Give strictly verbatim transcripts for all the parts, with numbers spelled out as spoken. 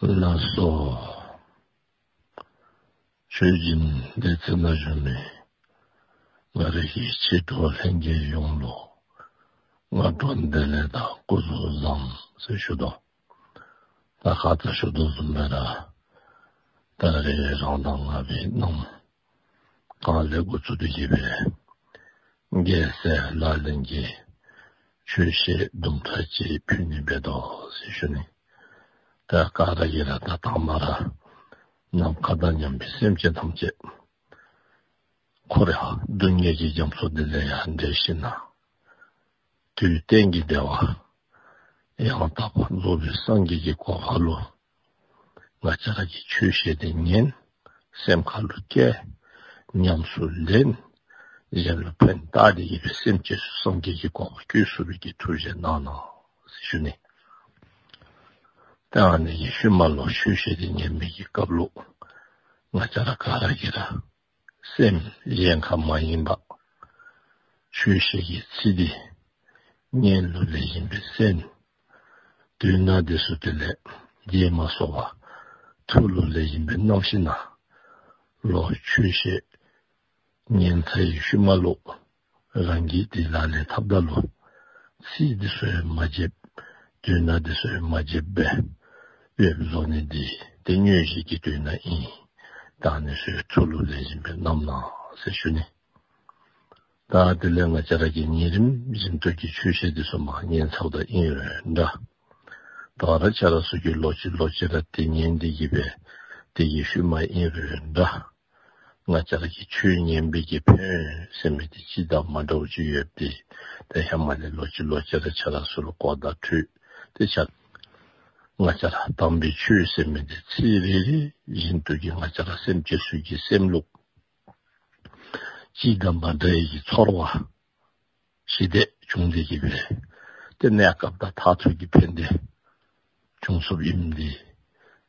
ལགས་སོ། ཆོས་སྦྱིན་སྡེ་ཚན་ནང་བཞུགས་མི་ང་རའི་གི་ཆོས་གྲོགས་ལྷན་རྒྱས་ཡོངས་ལུ་སྔ་དྲོ་བདེ་ལེགས་དང་སྐུ་གཟུགས་བཟང་ཟེར་ཞུ་དོ། ད་ཁ་ཙ་ཞུ་དོ་བཟུམ་སྦེ་ར་ད་རེས་རང་ཟླ་ལྔ་པའི་གནམ་གང་ལས་འགོ་བཙུགས་ཏེ་གི་སྦེ་རྒྱལ་སྲས་ལག་ལེན་གྱི་ཆོས་བཤད་དུམ་གྲ་ཅིག་ཕུལ་ནི་འབད་དོ་ཟེར་ཞུ་ནི། ད་ག་ར་གིས་ར་ད་དང་པ་ར་ནམ་མཁའ་དང་མཉམ་པའི་སེམས་ཅན་ཐམས་ཅད་འཁོར་བའི་སྡུག་བསྔལ་གྱི་རྒྱ་མཚོ་འདི་ལས་ཡར་འདྲེན་ཞིནམ་ལས་དུས་གཏན་གྱི་བདེ་བ་ཡང་དག་པ་རྫོགས་པའི་སངས་རྒྱས་ཀྱི་གོ་འཕང་ལུ་ང་བཅས་ར་གིས་ཆོས་བཤད་དེ་ཉན། སེམས་ཁ་ལུ་བསྐྱེད། ཉམས་སུ་ལེན། གཞན་ལུ་ཕན་བཏགས་ཏེ་གི་སྦེ་སེམས་ཅན་ཚུ་སངས་རྒྱས་ཀྱི་གོ་འཕང་བཀོད་ཚུགས་པའི་གི་ཐུགས་བཞེད་གནང་གནང་ཟེར་ཞུ་ནི། ད་ཨ་ནི་གི་ཤུལ་མ་ལུ་ཆོས་བཤད་དེ་ཉན་པའི་གི་སྐབས་ལུ་ང་བཅས་ར་ག་ར་གིས་ར་སེམས་གཞན་ཁར་མ་ཡེངས་པར་ཆོས་བཤད་ཀྱི་ཚིག་འདི་སྙན་ལུ་ལེགས་ཤོམ་སྦེ་གསན། དོན་དག་འདི་ཚུ་དེ་ལས་རྗེས་མ་སོ་པ་ཐུགས་ལུ་ལེགས་ཤོམ་སྦེ་བསྣམས་ཞིནམ་ལས་ལོག་ཆོས་བཤད་ཉན་ཚར་བའི་ཤུལ་མ་ལུ་རང་གིས་དེ་ལག་ལེན་འཐབ་ད་ལུ་ཚིག་འདི་ཚུ་ཡང་མ་བརྗེད། དོན་དག་འདི་ཚུ་ཡང་མ་བརྗེད་པར་འབད་བཟོ་ནི་འདི་ཏེ་མངོན་ཤེས་ཀྱི་དོན་དག་ཨིན། ད་ཨ་ནི་ཚུ་ཡང་ཐུགས་ལུ་ལེགས་ཤོམ་སྦེ་བསྣམས་གནང་ཟེར་ཞུ་ནི། ད་དེ་ལས་ང་བཅས་ར་གིས་ཉིན་རིམ་བཞིན་དུ་གི་ཆོས་བཤད་འདི་ཚུ་མར་ཉན་ཚརཝ་ད་ཨིན་རུང་འདྲ། ད་རུང་ཁྱེད་ར་ཚུ་གིས་ལོག་ཅི་ལོག་ཅི་ར་དེ་ཉན་ཏེ་གི་སྦེ་དེ་གི་ཤུལ་མ་ཨིན་རུང་འདྲ། ང་བཅས་ར་གིས་ཆོས་ཉན་པའི་གི་ཕན་ཡོན་ཟེར་མི་འདི་ཅིག་དང་མ་འདྲཝ་ཅིག་ཡོདཔ་འདི་ཏེ་ཧེ་མ་ལས་ལོག་ཅི་ལོག་ཅི་ར་ཁྱེད་ར་ཚུ་ལུ་གོ་བརྡ་སྤྲོད་དེ་ཆ། ང་བཅས་ར་དམ་པའི་ཆོས་ཟེར་མི་འདི་ཚིག་རེ་རེ་བཞིན་དུ་གི་ང་བཅས་ར་སེམས་ཅན་ཚུ་གི་སེམས་ལུ་ཅིག་དང་མ་འདྲ་བའི་གི་ཚོར་བ་ཞི་བདེ་བྱུང་སྟེ་གི་སྦེ་ཏེ་གནས་སྐབས་དང་མཐར་ཐུག་གི་ཕན་བདེ་བྱུང་ཚུགསཔ་ཨིནམ་འདི་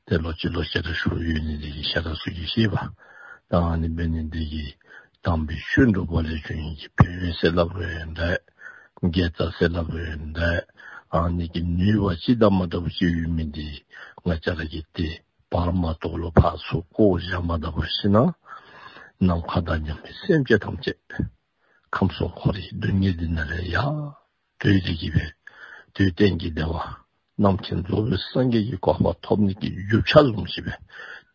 ཏེ་ལོག་ཅི་ལོག་ཅི་ར་ཞུ་ཡོད་ནི་འདི་གིས་ཁྱེད་ར་ཚུ་གིས་ཤེས་པས། ད་ཨ་ནི་འབད་ནི་འདི་གིས་དམ་པའི་ཆོས་སྒྲུབ་པ་ལས་བྱུང་བའི་གི་ཕན་ཡོན་ཟེར་སླབ་རུང་འདྲ། དགེ་རྩ་ཟེར་སླབ་རུང་འདྲ། ཨ་ནི་གི་ནུས་པ་ཅིག་དང་མ་འདྲཝ་ཅིག་ཡོད་མི་འདི་ང་བཅས་ར་གིས་ཏེ་བར་མ་དོ་ལུ་ཕར་ཚུར་བཀོ་བཞག་མ་ད་པར་ཞིནམ་ལས་ནམ་མཁའ་དང་མཉམ་པའི་སེམས་ཅན་ཐམས་ཅད་ཁམས་གསུམ་འཁོར་བའི་སྡུག་བསྔལ་འདི་ནང་ལས་ཡར་གྲོལ་ཏེ་གི་སྦེ་དུས་གཏན་གྱི་བདེ་བ་རྣམ་མཁྱེན་རྫོགས་པའི་སངས་རྒྱས་ཀྱི་གོ་འཕང་ཐོབ་ནི་གི་རྒྱུ་ཆ་བཟུམ་ཅིག་སྦེ་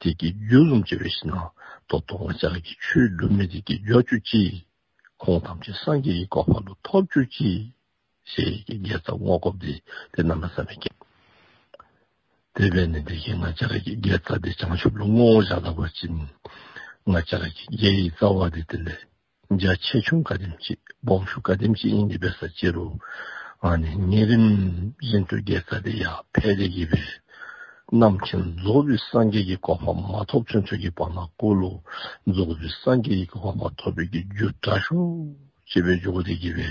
དེ་གི་རྒྱུ་བཟུམ་ཅིག་སྦེ་ཞིནམ་ལས་ད་ལྟོ་ང་བཅས་ར་གིས་ཆོས་སྒྲུབ་མི་འདི་གིས་འགྱོ་བཅུག་ཅིག། ཁོང་ཐམས་ཅད་སངས་རྒྱས་ཀྱི་གོ་འཕང་ལུ་ཐོབ་བཅུག་ཅིག་ཟེར་གྱི་དགེ་རྩ་བསྔོ་དགོཔ་འདི་ཏེ་གནམ་མེད་ས་མེད་ཀྱི། དེ་འབད་ནི་འདི་གིས་ང་བཅས་ར་གིས་དགེ་རྩ་འདི་བྱང་ཆུབ་ལུ་བསྔོ་བཞག་ད་པ་ཅིན་ང་བཅས་ར་གི་དགེ་བའི་རྩ་བ་འདི་དེ་ལས་རྒྱ་ཆེ་ཆུང་ག་དེམ་ཅིག་སྦོམ་ཆུང་ག་དེམ་ཅིག་ཨིན་ཏེ་འབད་ས་ཅི་རུང་ཨ་ནི་ཉིན་རིམ་བཞིན་དུ་དགེ་རྩ་འདི་ཡར་འཕེལ་ཏེ་གི་སྦེ་རྣམ་མཁྱེན་རྫོགས་པའི་སངས་རྒྱས་ཀྱི་གོ་འཕང་མ་ཐོབ་ཚུན་ཚོད་ཀྱི་བར་ན་ཀུན་ལུ་རྫོགས་པའི་སངས་རྒྱས་ཀྱི་གོ་འཕང་ཐོབ་པའི་གི་རྒྱུ་དྲག་ཤོས་ཅིག་སྦེ་འགྱོ་སྟེ་གི་སྦེ་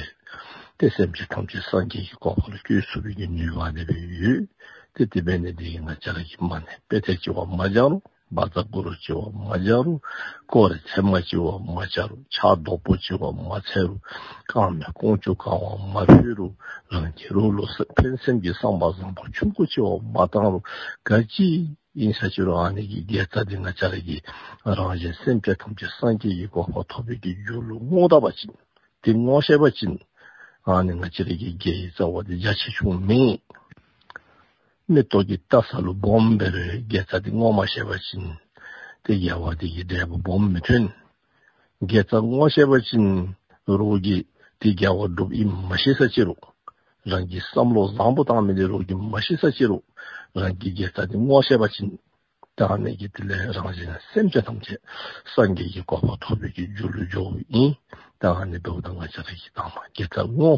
ཏེ་སེམས་ཅན་ཐམས་ཅད་སངས་རྒྱས་ཀྱི་གོ་འཕང་ལུ་བཀོད་ཚུགས་པའི་གི་ནུས་པ་དེ་སྦེ་ཡོད། ཏེ་དེ་འབད་ནི་འདི་གིས་ང་བཅས་ར་གིས་མ་ཎི་དཔེ་ཐེངས་གཅིག་བ་མ་བགྱང་རུང་། བཛྲ་གུ་རུ་ཅིག་བ་མ་བགྱང་རུང་། སྐོར་ར་ཚེར་མ་གཅིག་བ་མ་བགྱང་རུང་། ཕྱག་རྡོག་པོ་གཅིག་བ་མ་འཚལ་རུང་། རྐང་མའི་ལྐོག་ཀྱུ་གང་བ་མ་ཕུལ་རུང་། རང་གི་རོགས་ལུ་ཕན་སེམས་ཀྱི་བསམ་པ་བཟང་པོ་ཆུང་ཀུ་ཅིག་བ་མ་བཏང་རུང་། ག་ཅི་ཨིན་ས་ཅི་རུང་ཨ་ནི་གི་དགེ་རྩ་འདི་ང་བཅས་ར་གིས་རང་གཞན་སེམས་ཅན་ཐམས་ཅད་སངས་རྒྱས་ཀྱི་གོ་འཕང་ཐོབ་པའི་གི་རྒྱུ་ལུ་བསྔོ་ད་པ་ཅིན་དེ་བསྔོ་ཤེས་པ་ཅིན་ཨ་ནི་ང་བཅས་ར་གི་དགེ་བའི་རྩ་བ་འདི་རྒྱ་ཆེ་ཆུང་མེད། མིག་ཏོ་གིས་བལྟ་ས་ལུ་སྦོམ་འབད་རུང་དགེ་རྩ་འདི་བསྔོ་མ་ཤེས་པ་ཅིན་ཏེ་དགེ་བ་འདི་གི་འབྲས་བུ་སྦོམ་མི་ཐོན། དགེ་རྩ་བསྔོ་ཤེས་པ་ཅིན་རོགས་ཀྱིས་ཏེ་དགེ་བ་སྒྲུབ་ཨིནམ་མ་ཤེས་ས་ཅི་རུང་རང་གིས་བསམ་བློ་བཟང་པོ་བཏང་མི་འདི་རོགས་ཀྱིས་མ་ཤེས་ས་ཅི་རུང་རང་གིས་དགེ་རྩ་འདི་བསྔོ་ཤེས་པ་ཅིན་ད་ཨ་ནི་གིས་དེ་ལས་རང་གཞན་སེམས་ཅན་ཐམས་ཅད་སངས་རྒྱས་ཀྱི་གོ་འཕང་ཐོབ་པའི་གི་རྒྱུ་ལུ་འགྱོཝ་ཨིན། ད་ཨ་ནི་འབདཝ་ད་ང་བཅས་ར་གིས་དང་པ་དགེ་རྩ་བསྔོ།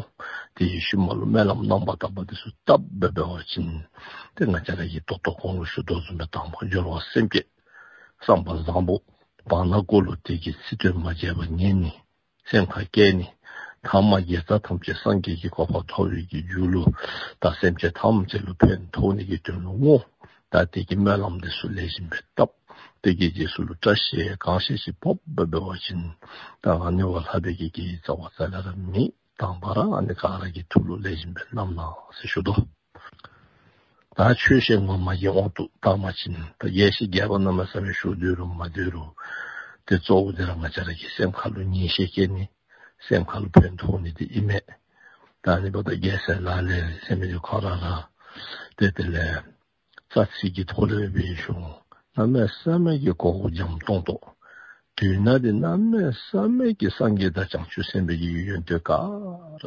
དེའི་ཤུལ་མ་ལུ་སྨོན་ལམ་རྣམ་པར་དག་པ་འདི་ཚུ་བཏབ་སྦེ་འབད་བ་ཅིན་ཏེ་ང་བཅས་ར་གིས་ད་ལྟོ་གོང་ལུ་ཞུ་དོ་བཟུམ་སྦེ་དང་པ་སྦྱོར་བ་སེམས་བསྐྱེད་བསམ་པ་བཟང་པོ་བར་ན་ཀུན་ལུ་དེ་གི་ཚིག་དོན་མ་བརྗེད་པར་ཉན་ནི། སེམས་ཁར་བསྐྱེད་ནི། ཐ་མ་དགེ་རྩ་ཐམས་ཅད་སངས་རྒྱས་ཀྱི་གོ་འཕང་ཐོབ་པའི་གི་རྒྱུ་ལུ་ད་སེམས་ཅན་ཐམས་ཅད་ལུ་ཕན་ཐོགས་ནི་གི་དོན་ལུ་བསྔོ། ད་དེ་གི་སྨོན་ལམ་འདི་ཚུ་ལེགས་ཤོམ་སྦེ་བཏབ། དེ་གི་རྗེས་སུ་ལུ་བཀྲ་ཤིས་གང་ཤེས་ཤིག་ཕབ་སྦེ་འབད་བ་ཅིན་ད་ཨ་ནི་བ་ལྷག་པའི་གི་དགེ་བའི་རྩ་བ་རྩ་ལས་ར་མེད། དང་པ་ར་ཨ་ནི་ག་ར་གིས་ཐུགས་ལུ་ལེགས་ཤོམ་སྦེ་བསྣམས་གནང་ཟེར་ཞུ་དོ། ད་ཆོས་བཤད་ངོ་མ་གི་དབང་དུ་བཏང་བ་ཅིན་ད་རྒྱས་བཤད་རྒྱས་པ་གནམ་མེད་ས་མེད་ཞུ་འདོད་རུང་མ་འདོད་རུང་ཏེ་གཙོ་བོ་འདི་ར་ང་བཅས་ར་གི་སེམས་ཁ་ལུ་ངེས་ཤེས་སྐྱེ་ནི་སེམས་ཁ་ལུ་ཕན་ཐོགས་ནི་འདི་ཨིན་མས། ད་ཨ་ནི་འབདཝ་ད་རྒྱལ་སྲས་ལག་ལེན་ཟེར་མི་འདི་ཁོ་ར་ར་ཏེ་དེ་ལས་རྩ་ཚིག་གི་ཐོག་ལས་འབད་ཞིནམ་གནམ་མེད་ས་མེད་ཀྱི་གོ་བ་འཇམ་ཏོང་ཏོ། དོན་དག་འདི་གནམ་མེད་ས་མེད་ཀྱི་སངས་རྒྱས་དང་བྱང་ཆུབ་སེམས་དཔའི་གི་ཡོན་ཏན་ག་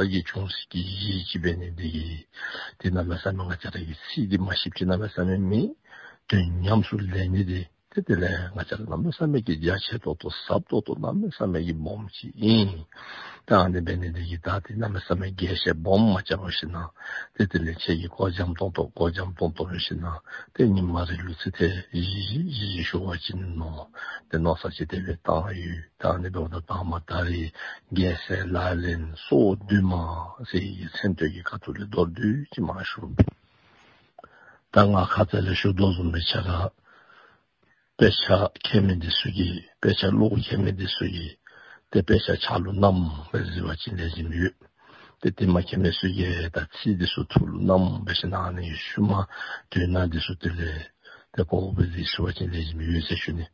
ར་གིས་བྱུང་སའི་གི་གཞི་ཅིག་འབད་ནི་འདི་གིས་ཏེ་གནམ་མེད་ས་མེད་ང་བཅས་ར་གིས་ཚིག་འདི་མ་ཤེསཔ་ཅིག་གནམ་མེད་ས་མེད་མེད། དོན་ཉམས་སུ་ལེན་ནི་འདི་ཏེ་དེ་ལས་ང་བཅས་ར་གནམ་མེད་ས་མེད་ཀྱི་རྒྱ་ཆེ་ཏོག་ཏོ་ཟབ་ཏོག་ཏོ་གནམ་མེད་ས་མེད་ཀྱི་སྦོམ་ཅིག་ཨིན། ད་ཨ་ནི་འབད་ནི་འདི་གིས་ད་ཏེ་གནམ་མེད་ས་མེད་རྒྱས་བཤད་སྦོམ་མ་རྐྱབ་པར་ཞིནམ་ཏེ་དེ་ལས་ཁྱེད་ཀྱིས་གོ་འཇམ་ཏོང་ཏོ་གོ་འཇམ་ཏོང་ཏོ་འབད་ཞིནམ་ཏེ་ཉིནམ་རེ་ལུ་ཚིག་ཐེངས་བཞི་བཞི་བཞི་བཞི་ཞུ་བ་ཅིན་མནོ་ཏེ་མནོ་བསམ་ཅིག་དེ་སྦེ་བཏང་ཡོད། ད་ཨ་ནི་འབདཝ་ད་ད་མ་ད་རེས་རྒྱལ་སྲས་ལག་ལེན་སོ་བདུན་མ་ཟེར་བའི་མཚན་དོན་གྱི་ཁ་ཐུག་ལས་མདོར་བསྡུས་ཅིག་མར་ཞུ། ད་ང་ཁ་ཙ་ལས་ཞུ་དོ་བཟུམ་སྦེ་ཆ་ར་དཔེ་ཆ་མཁས་མི་འདི་ཚུ་གིས་དཔེ་ཆ་ཀློག་མཁས་མི་འདི་ཚུ་གིས་ཏེ་དཔེ་ཆ་ཕྱག་ལུ་བསྣམས་སྦེ་གཟིགས་པ་ཅིན་ལེགས་ཤོམ་ཡོད། ཏེ་དེ་མ་མཁས་མི་ཚུ་གིས་ད་ཚིག་འདི་ཚུ་ཐུགས་ལུ་བསྣམས་སྦེ་ཞིནམ་ཨ་ནི་ཤུལ་མ་དོན་དག་འདི་ཚུ་དེ་ལས་ཏེ་གོ་བ་སྦེ་གཟིགས་ཚུགས་པ་ཅིན་ལེགས་ཤོམ་ཡོད་ཟེར་ཞུ་ནི།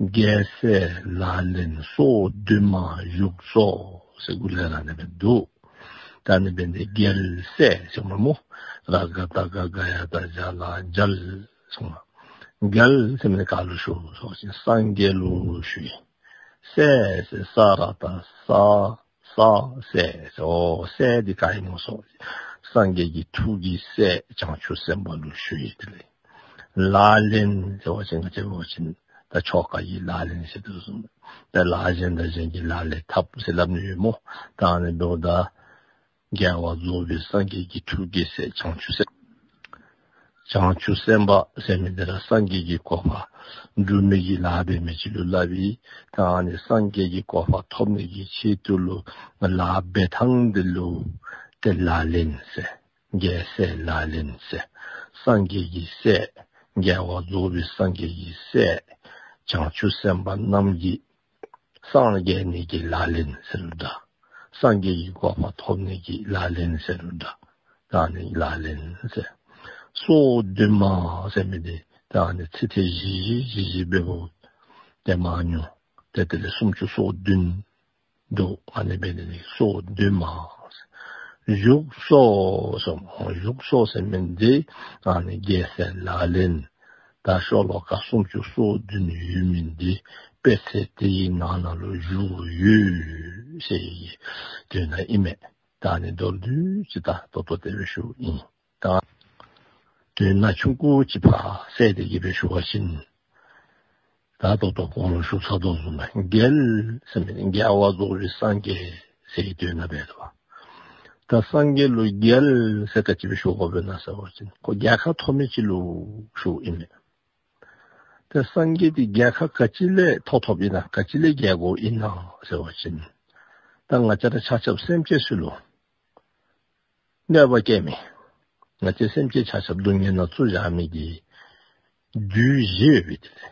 རྒྱལ་སྲས་ལག་ལེན་སོ་བདུན་མ་བཞུགས་སོ་ཟེར་གུ་ལས་ར་ཨ་ནི་སྦེ་འདུག། ད་ཨ་ནི་འབད་ནི་འདི་རྒྱལ་སྲས་ཟེར་མས་སྨོ། ར་ག་བཏགས་རྒ་རྒ་ཡ་བཏགས་རྒྱ་ལ་རྒྱལ་ཟེར་མས། རྒྱལ་ཟེར་མི་འདི་ག་ལུ་ཞུ་ཟེར་བ་ཅིན་སངས་རྒྱས་ལུ་ཞུ་ཡི། སྲས་ཟེར་ས་ར་བཏགས་སྲ་སྲས་ཟེར། ཨོ་སྲས་འདི་ག་ཨིན་ན་ཟེར་བ་ཅིན་སངས་རྒྱས་ཀྱི་ཐུགས་ཀྱི་སྲས་བྱང་ཆུབ་སེམས་དཔའ་ལུ་ཞུ་ཡི། དེ་ལས་ལག་ལེན་ཟེར་བ་ཅིན་ང་བཅས་འབད་བ་ཅིན་ད་ཆོ་ག་གི་ལག་ལེན་ཟེར་དོ་བཟུམ་ད་ལཱ་གཞན་དང་གཞན་གྱི་ལག་ལེན་འཐབ་ཟེར་སླབ་ནི་ཡོད་སྨོ། ད་ཨ་ནི་འབདཝ་ད་རྒྱལ་བ་རྫོགས་པའི་སངས་རྒྱས་ཀྱི་ཐུགས་ཀྱི་སྲས་བྱང་ཆུབ་སེམས་བྱང་ཆུབ་སེམས་དཔའ་ཟེར་མི་འདི་ར་སངས་རྒྱས་ཀྱི་གོ་འཕང་སྒྲུབ་ནི་གི་ལཱ་འབད་མི་ཅིག་ལུ་སླབ་ཨིན། ད་ཨ་ནི་སངས་རྒྱས་ཀྱི་གོ་འཕང་ཐོབ་ནི་གི་ཆེད་དུ་ལུ་ལཱ་འབད་ཐངས་འདི་ལུ་ཏེ་ལག་ལེན་ཟེར། རྒྱལ་སྲས་ལག་ལེན་ཟེར། སངས་རྒྱས་ཀྱི་སྲས། རྒྱལ་བ་རྫོགས་པའི་སངས་རྒྱས་ཀྱི་སྲས། བྱང་ཆུབ་སེམས་དཔའ་རྣམས་ཀྱིས་སངས་རྒྱས་ནི་གི་ལག་ལེན་ཟེར་རུང་འདྲ། སངས་རྒྱས་ཀྱི་གོ་འཕང་ཐོབ་ནི་གི་ལག་ལེན་ཟེར་རུང་འདྲ། ད་ཨ་ནི་ལག་ལེན་ཟེར། སོ་བདུན་མ་ཟེར་མི་འདི་ད་ཨ་ནི་ཚིག་ཐེངས་བཞི་བཞི་བཞི་བཞི་འབདཝ་ད་མ་ཉུང་ཏེ་དེ་ལས་སུམ་ཅུ་སོ་བདུན་འདུག། ཨ་ནི་འབད་ནི་འདི་སོ་བདུན་མ་བཞུགས་སོ་ཟེར་མས། བཞུགས་སོ་ཟེར་མི་འདི་ཨ་ནི་རྒྱལ་སྲས་ལག་ལེན་ད་ཤོ་ལོ་ཀ་སུམ་ཅུ་སོ་བདུན་ཡོད་མི་འདི་དཔེ་ཆ་དེ་གི་ནང་ན་ལུ་བཞུགས་ཡོད་ཟེར་བའི་དོན་དག་ཨིན་མས། ད་ཨ་ནི་མདོར་བསྡུས་ཅིག་ད་ཏོག་ཏོ་དེ་སྦེ་ཞུཝ་ཨིན། ད་དོན་དག་ཆུང་ཀུ་ཅིག་ཕར་གསལ་ཏེ་གི་སྦེ་ཞུ་བ་ཅིན་ད་ཏོག་ཏོ་གོང་ལུ་ཞུ་ཚར་དོ་བཟུམ་སྦེ་རྒྱལ་ཟེར་མི་རྒྱལ་བ་རྫོགས་པའི་སངས་རྒྱས་ཟེར་བའི་དོན་དག་འབད་དོ། ད་སངས་རྒྱས་ལུ་རྒྱལ་ཟེར་ག་ཅི་སྦེ་ཞུ་དགོཔ་ཨིན་ན་ཟེར་བ་ཅིན་ཁོ་རྒྱལ་ཁ་ཐོབ་མི་ཅིག་ལུ་ཞུཝ་ཨིན་མས། ད་སངས་རྒྱས་འདི་རྒྱལ་ཁ་ག་ཅི་ལས་ཐོབ་ཐོབཔ་ཨིན་ན་ག་ཅི་ལས་རྒྱལ་དགོཔ་ཨིན་ན་ཟེར་བ་ཅིན་ད་ང་བཅས་ར་ཆ་ཁྱབ་སེམས་ཅན་ཚུ་ལུ་གནོད་པ་བཀལ་མི་ང་བཅས་སེམས་ཅན་ཆ་ཁྱབ་སྡུག་བསྔལ་ནང་བཙུགས་བཞག་མི་གི་བདུད་བཞི་ཡོད་པས། དེ་ལས་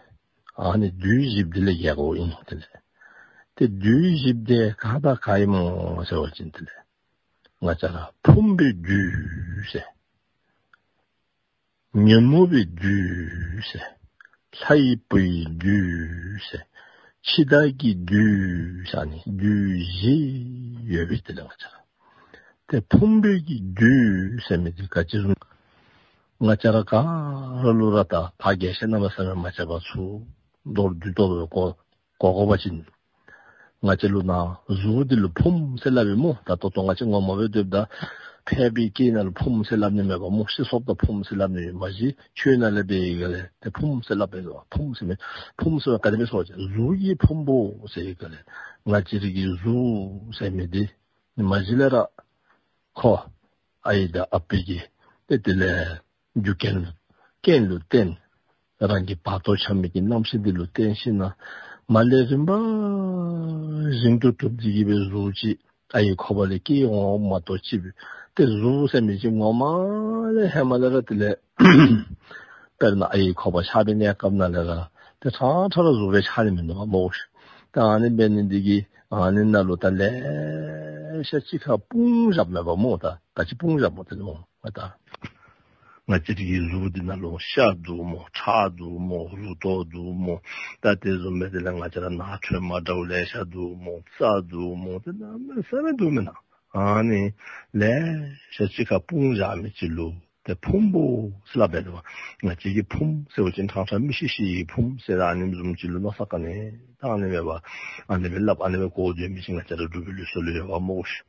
ཨ་ནི་བདུད་བཞི་འདི་ལས་རྒྱལ་དགོཔ་ཨིན། དེ་ལས་ཏེ་བདུད་བཞི་འདི་ག་དང་ག་ཨིནམ་སྨོ་ཟེར་བ་ཅིན་དེ་ལས་ང་བཅས་ར་ཕུང་པོའི་བདུད་ཟེར། ཉོན་མོངས་པའི་བདུད་ཟེར། ལྷའི་བུའི་བདུད་ཟེར། འཆི་བདག་གི་བདུད་ཟེར་ཨ་ནི་བདུད་བཞི་ཡོད་པས། དེ་ལས་ང་བཅས་ར་ཏེ་ཕུང་པོའི་གི་བདུད་ཟེར་མི་འདི་ག་ཅི་བཟུམ་ང་བཅས་ར་ག་ར་ལུ་ར་ད་ཕར་རྒྱས་བཤད་གནམ་མེད་ས་མེད་མ་རྐྱབ་པར་ཚུར་མདོར་བསྡུས་ཏོག་ཏོ་སྦེ་གོ་གོ་དགོ་པ་ཅིན་ང་བཅས་ལུ་ནཱ་གཟུགས་འདི་ལུ་ཕུངམ་ཟེར་སླབ་ཨིན་སྨོ། ད་ད་ལྟོ་ང་བཅས་ངོ་མ་སྦེ་སྡོདཔ་ད་ཕལ་པའི་སྐད་ནང་ལུ་ཕུངམ་ཟེར་སླབ་ནི་མེད་པ་སྨོ། ཤི་སོཔ་ད་ཕུངམ་ཟེར་སླབ་ནི་ཡོད། མ་གཞི་ཆོས་ནང་ལས་འབད་བའི་སྒང་ལས་ཏེ་ཕུངམ་ཟེར་སླབ་པས་སྨོ། ཕུངམ་ཟེར་མི་ཕུངམ་ཟེར་བ་ག་དེ་སྦེ་ཟེར་བ་ཅིན་གཟུགས་ཀྱི་ཕུང་པོ་ཟེར་བའི་སྒང་ལས་ང་བཅས་རའི་གི་གཟུགས་ཟེར་མི་འདི་མ་གཞི་ལས་ར་ཁོ་ཨའི་དང་ཨ་པའི་གི་ཏེ་དེ་ལས་རྒྱུ་རྐྱེན་རྐྱེན་ལུ་བརྟེན་རང་གི་བར་དོ་འཁྱམས་མི་གི་རྣམ་ཤེས་འདི་ལུ་བརྟེན་ཞིནམ་མར་ལས་རིམ་པ་བཞིན་དུ་གྲུབ་སྟེ་གི་སྦེ་གཟུགས་ཅིག་ཨའི་ཁོག་པ་ལས་སྐྱེ་འོངམ་མ་གཏོགས་ཅིག་ཏེ་གཟུགས་ཟེར་མི་ཅིག་ངོ་མ་ལས་ཧེ་མ་ལས་ར་དེ་ལས་དཔེར་ན་ཨའི་ཁོག་པ་ཆགས་པའི་གནས་སྐབས་ནང་ལས་ར་ཏེ་ཕྲང་ཕྲང་ར་གཟུགས་སྦེ་ཆགས་ནི་མིན་འདུག་སྨོ། ད་ཨ་ནི་འབད་ནི་འདི་གིས་ཨ་ནི་ནང་ལུ་ད་ལེ་ཤ་ཅིག་ཁར་སྤུངས་བཞགཔ་མས་པ་སྨོ། ད་ག་ཅི་སྤུངས་བཞགཔ་སྨོ་དེ་ནི་སྨོ་ད་ ང་བཅས་རའི་གཟུགས་འདི་ནང་ལུ་ཤ་འདུག་སྨོ། ཁྲག་འདུག་སྨོ། རུ་ཏོ་འདུག་སྨོ། ད་དེ་བཟུམ་སྦེ་དེ་ལས་ང་བཅས་ར་ནང་ཁྲོལ་མ་འདྲཝ་ལེ་ཤ་འདུག་སྨོ། རྩ་འདུག་སྨོ། དེ་གནམ་མེད་ས་མེད་འདུག་མེན་ན། ཨ་ནི་ལེ་ཤ་གཅིག་ཁར་སྤུངས་བཞག་མི་ཅིག་ལུ་ཏེ་ཕུང་པོ་ཟེར་སླབ་པས་ལོ། ང་བཅས་ཀྱི་ཕུངམ་ཟེར་བ་ཅིན་ཕྲང་ཕྲང་མི་ཤི་ཤི་གི་ཕུངམ་ཟེར་ཨ་ནི་བཟུམ་ཅིག་ལུ་མནོ་བསམ་བཏང་ནི། ད་ཨ་ནི་སྦེ་འབད་ཨ་ནི་སྦེ་སླབ་ཨ་ནི་སྦེ་གོ་སྡོད་མི་ཅིག་ང་བཅས་ར་འབྲུག་པའི་ལུགས་སྲོལ་ལུ་ཡོདཔ་སྨོ་ཤིག།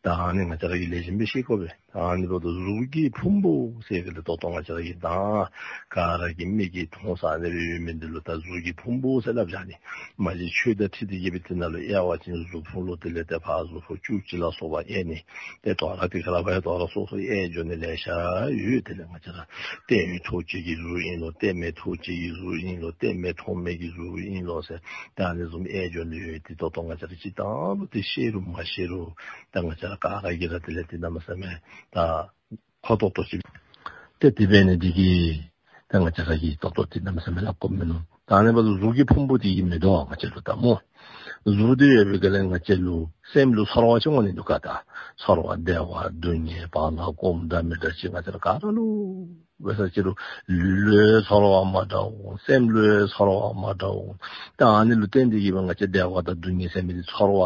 ད་ཨ་ནི་ང་བཅས་ར་གིས་ལེགས་ཤོམ་སྦེ་ཤེས་དགོ་པས། ད་ཨ་ནི་འབདཝ་ད་གཟུགས་ཀྱི་ཕུང་པོ་ཟེར་གི་ལས་ད་ལྟོ་ང་བཅས་ར་གིས་ད་ག་ར་གིས་མིག་གིས་མཐོང་ས་ཨ་ནི་སྦེ་ཡོད་མི་འདི་ལུ་ད་གཟུགས་ཀྱི་ཕུང་པོ་ཟེར་སླབ་བཞག་ནི། མ་གཞི་ཆོས་དང་འཁྲིལ་ཏེ་གི་སྦེ་དེ་ནང་ལུ་དབྱེ་བ་ཅིན་གཟུགས་ཕུང་ལུ་དེ་ལས་ཏེ་ཕར་གཟུགས་ཕུང་བཅུ་གཅིག་ལ་སོགས་པ་དབྱེ་ནི། ཏེ་དོ་རུང་དེ་ཁ་ལས་ཕར་ཡང་དོ་རུང་སོ་སོ་དབྱེ་འགྱོ་ནི་ལེ་ཤ་ཡོད། དེ་ལས་ང་བཅས་ར་ལྟེ་བའི་ཐོག་གཅིག་གི་གཟུགས་ཨིན་ལོ། ལྟེ་མའི་ཐོག་གཅིག་གི་གཟུགས་ཨིན་ལོ། ལྟེ་མའི་ཐོག་མའི་གི་གཟུགས་ཨིན་ལོ་ཟེར་ད་ཨ་ནི་བཟུམ་དབྱེ་འགྱོ་ནི་ཡོད། ཏེ་ད་ལྟོ་ང་བཅས་ར་སྤྱིར་བཏང་ལུ་ཏེ་ཤེས་རུང་མ་ཤེས་རུང་ད་ང་བཅས་ར་ག་ར་གིས་ར་དེ་ལས་ཏེ་གནམ་མེད་ས་མེད་ད་ཁོ་ཏོག་ཏོ་ཅིག་ཏེ་དེ་འབད་ནི་འདི་གིས་ད་ང་བཅས་ར་གིས་ཏོག་ཏོ་ཏེ་གནམ་མེད་ས་མེད་སླབ་དགོཔ་མིན་ནུག། ད་ཨ་ནི་འབདཝ་ད་གཟུགས་ཀྱི་ཕུང་པོ་འདི་གིས་མི་དོ་ང་བཅས་ལུ་ད་སྨོ། གཟུགས་འདི་ཡོད་པའི་སྒང་ལས་ང་བཅས་ལུ་སེམས་ལུ་ཚོར་བ་ཅིག་འོང་ནི་འདུག་ག། ད་ཚོར་བ་བདེ་བ་སྡུག་བསྔལ་བར་ན་སྐོམ་འདྲ་མི་འདྲ་ཅིག་ང་བཅས་ར་ག་ར་ལུ་འབད་ས་ཅིག་རུང་ལུས་ལུ་ཡང་ཚོར་བ་མ་འདྲཝ་འོང་། སེམས་ལུ་ཡང་ཚོར་བ་མ་འདྲཝ་འོང་། ད་ཨ་ནི་ལུ་བརྟེན་ཏེ་གི་སྦེ་ང་བཅས་བདེ་བ་དང་སྡུག་བསྔལ་ཟེར་མི་འདི་ཚོར་བ་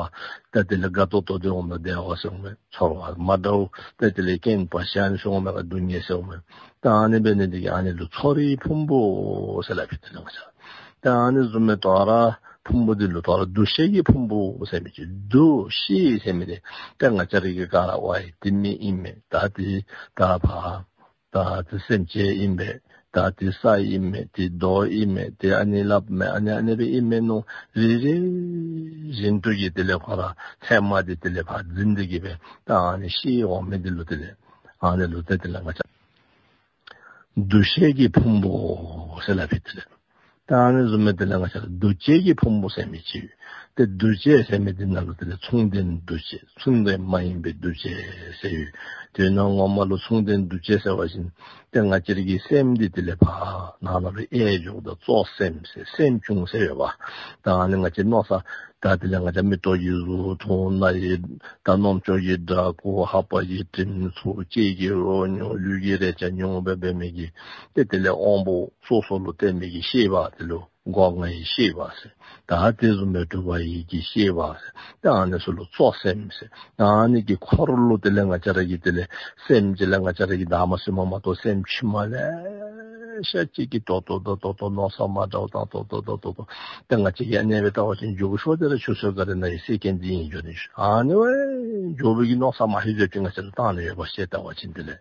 ད་དེ་ལས་དགའ་ཏོག་ཏོ་འདི་འོངམ་ད་བདེ་བ་ཟེར་འོང་མས། ཚོར་བ་མ་འདྲཝ་ད་དེ་ལས་སྐྱེངས་པ་ཞན་ཟེར་འོང་མས་ག་སྡུག་བསྔལ་ཟེར་འོང་མས། ད་ཨ་ནི་འབད་ནི་འདི་གིས་ཨ་ནི་ལུ་ཚོར་བའི་ཕུང་པོ་ཟེར་སླབ་ཨིན། དེ་ལས་ང་བཅས་ད་ཨ་ནི་བཟུམ་སྦེ་དོ་རུང་ཕུང་པོ་འདི་ལུ་དོ་རུང་འདུ་ཤེས་ཀྱི་ཕུང་པོ་ཟེར་མི་ཅིག། འདུ་ཤེས་ཟེར་མི་འདི་ད་ང་བཅས་ར་གིས་ག་ར་ཝའི་འདི་མི་ཨིན་མས། ད་འདི་ད་ཕར་ད་འདི་སེམས་ཅན་ཨིན་པས། ད་འདི་ས་ཨིན་མས། འདི་རྡོ་ཨིན་མས། འདི་ཨ་ནི་སླབ་མས། ཨ་ནི་ཨ་ནི་སྦེ་ཨིན་མས་མནོ། རེ་རེ་བཞིན་དུ་གི་དེ་ལས་ཁོ་ར་མཚན་མ་འདི་དེ་ལས་ཕར་འཛིན་ཏེ་གི་སྦེ་ད་ཨ་ནི་ཤེས་འོང་མི་འདི་ལུ་དེ་ལས་ཨ་ནི་ལུ་ད་དེ་ལས་ང་བཅས་འདུ་ཤེས་ཀྱི་ཕུང་པོ་ཟེར་སླབ་ཨིན། དེ་ལས་ད་ཨ་ནི་བཟུམ་སྦེ་དེ་ལས་ང་བཅས་ར་འདུ་བྱེད་ཀྱི་ཕུང་པོ་ཟེར་མི་ཅིག་ཡོད། ཏེ་འདུ་བྱེད་ཟེར་མི་འདི་ནང་ལུ་དེ་ལས་མཚུངས་ལྡན་འདུ་བྱེད་མཚུངས་ལྡན་མ་ཡིན་པའི་འདུ་བྱེད་ཟེར་ཡོད། དོན་ངོ་མ་ལུ་མཚུངས་ལྡན་འདུ་བྱེད་ཟེར་བ་ཅིན་ཏེ་ང་བཅས་ར་གི་སེམས་འདི་དེ་ལས་ཕར་ནང་ན་ལུ་དབྱེ་འགྱོཝ་ད་གཙོ་སེམས་ཟེར་སེམས་བྱུང་ཟེར་ཡོདཔ། ད་ཨ་ནི་ང་བཅས་མནོ་བསམ་ད་དེ་ལས་ང་བཅས་མིག་ཏོ་གིས་གཟུགས་མཐོང་། རྣ་ཡིས་ད་རྣམ་ཅོག་གིས་སྒྲ་གོ། ལྷ་པ་གིས་དྲིམ་ཚོར། ལྕེ་གིས་རོ་མྱོང་། ལུས་ཀྱིས་རེག་བྱ་མྱོང་འབད་འབད་མི་གི་ཏེ་དེ་ལས་དབང་པོ་སོ་སོ་ལུ་བརྟེན་མི་གི་ཤེས་པ་དེ་ལུ་སྒོ་ལྔའི་ཤེས་པ་ཟེར། ད་དེ་བཟུམ་སྦེ་དྲུག་པ་ཡིད་ཀྱི་ཤེས་པ་ཟེར། ད་ཨ་ནི་ཚུ་ལུ་གཙོ་སེམས་ཟེར། ད་ཨ་ནི་གི་འཁོར་ལུ་དེ་ལས་ང་བཅས་ར་གི་དེ་ལས་སེམས་ཅིག་ལས་ང་བཅས་ར་གི་ད་མ་སེམས་མ་མ་གཏོགས་སེམས་ཕྱི་མ་ལེ་ཤ་ཅིག་གིས་ཏོག་ཏོ་ཏོག་ཏོ་ཏོག་ཏོ་མནོ་བསམ་མ་འདྲཝ་བཏང་ཏོག་ཏོ་ཏོག་ཏོ་ཏོག་ཏོ། ད་ང་བཅས་ཀྱིས་ཨ་ནི་སྦེ་བལྟ་བ་ཅིན་འགྱོ་བའི་ཤུལ་དེ་ར་ཆུ་ཚོད་འགའ་རེ་ནང་ཡང་སེ་ཀེན་འདི་ཨིན་འགྱོ་ནི་ཨ་ནི་སྦེ་འགྱོ་བའི་གི་མནོ་བསམ་མ་ཧེ་ཟེར་ཅིག་ང་བཅས་ར་བཏང་ནི་ཡོདཔ་ཤེས་བལྟ་བ་ཅིན་དེ་ལས།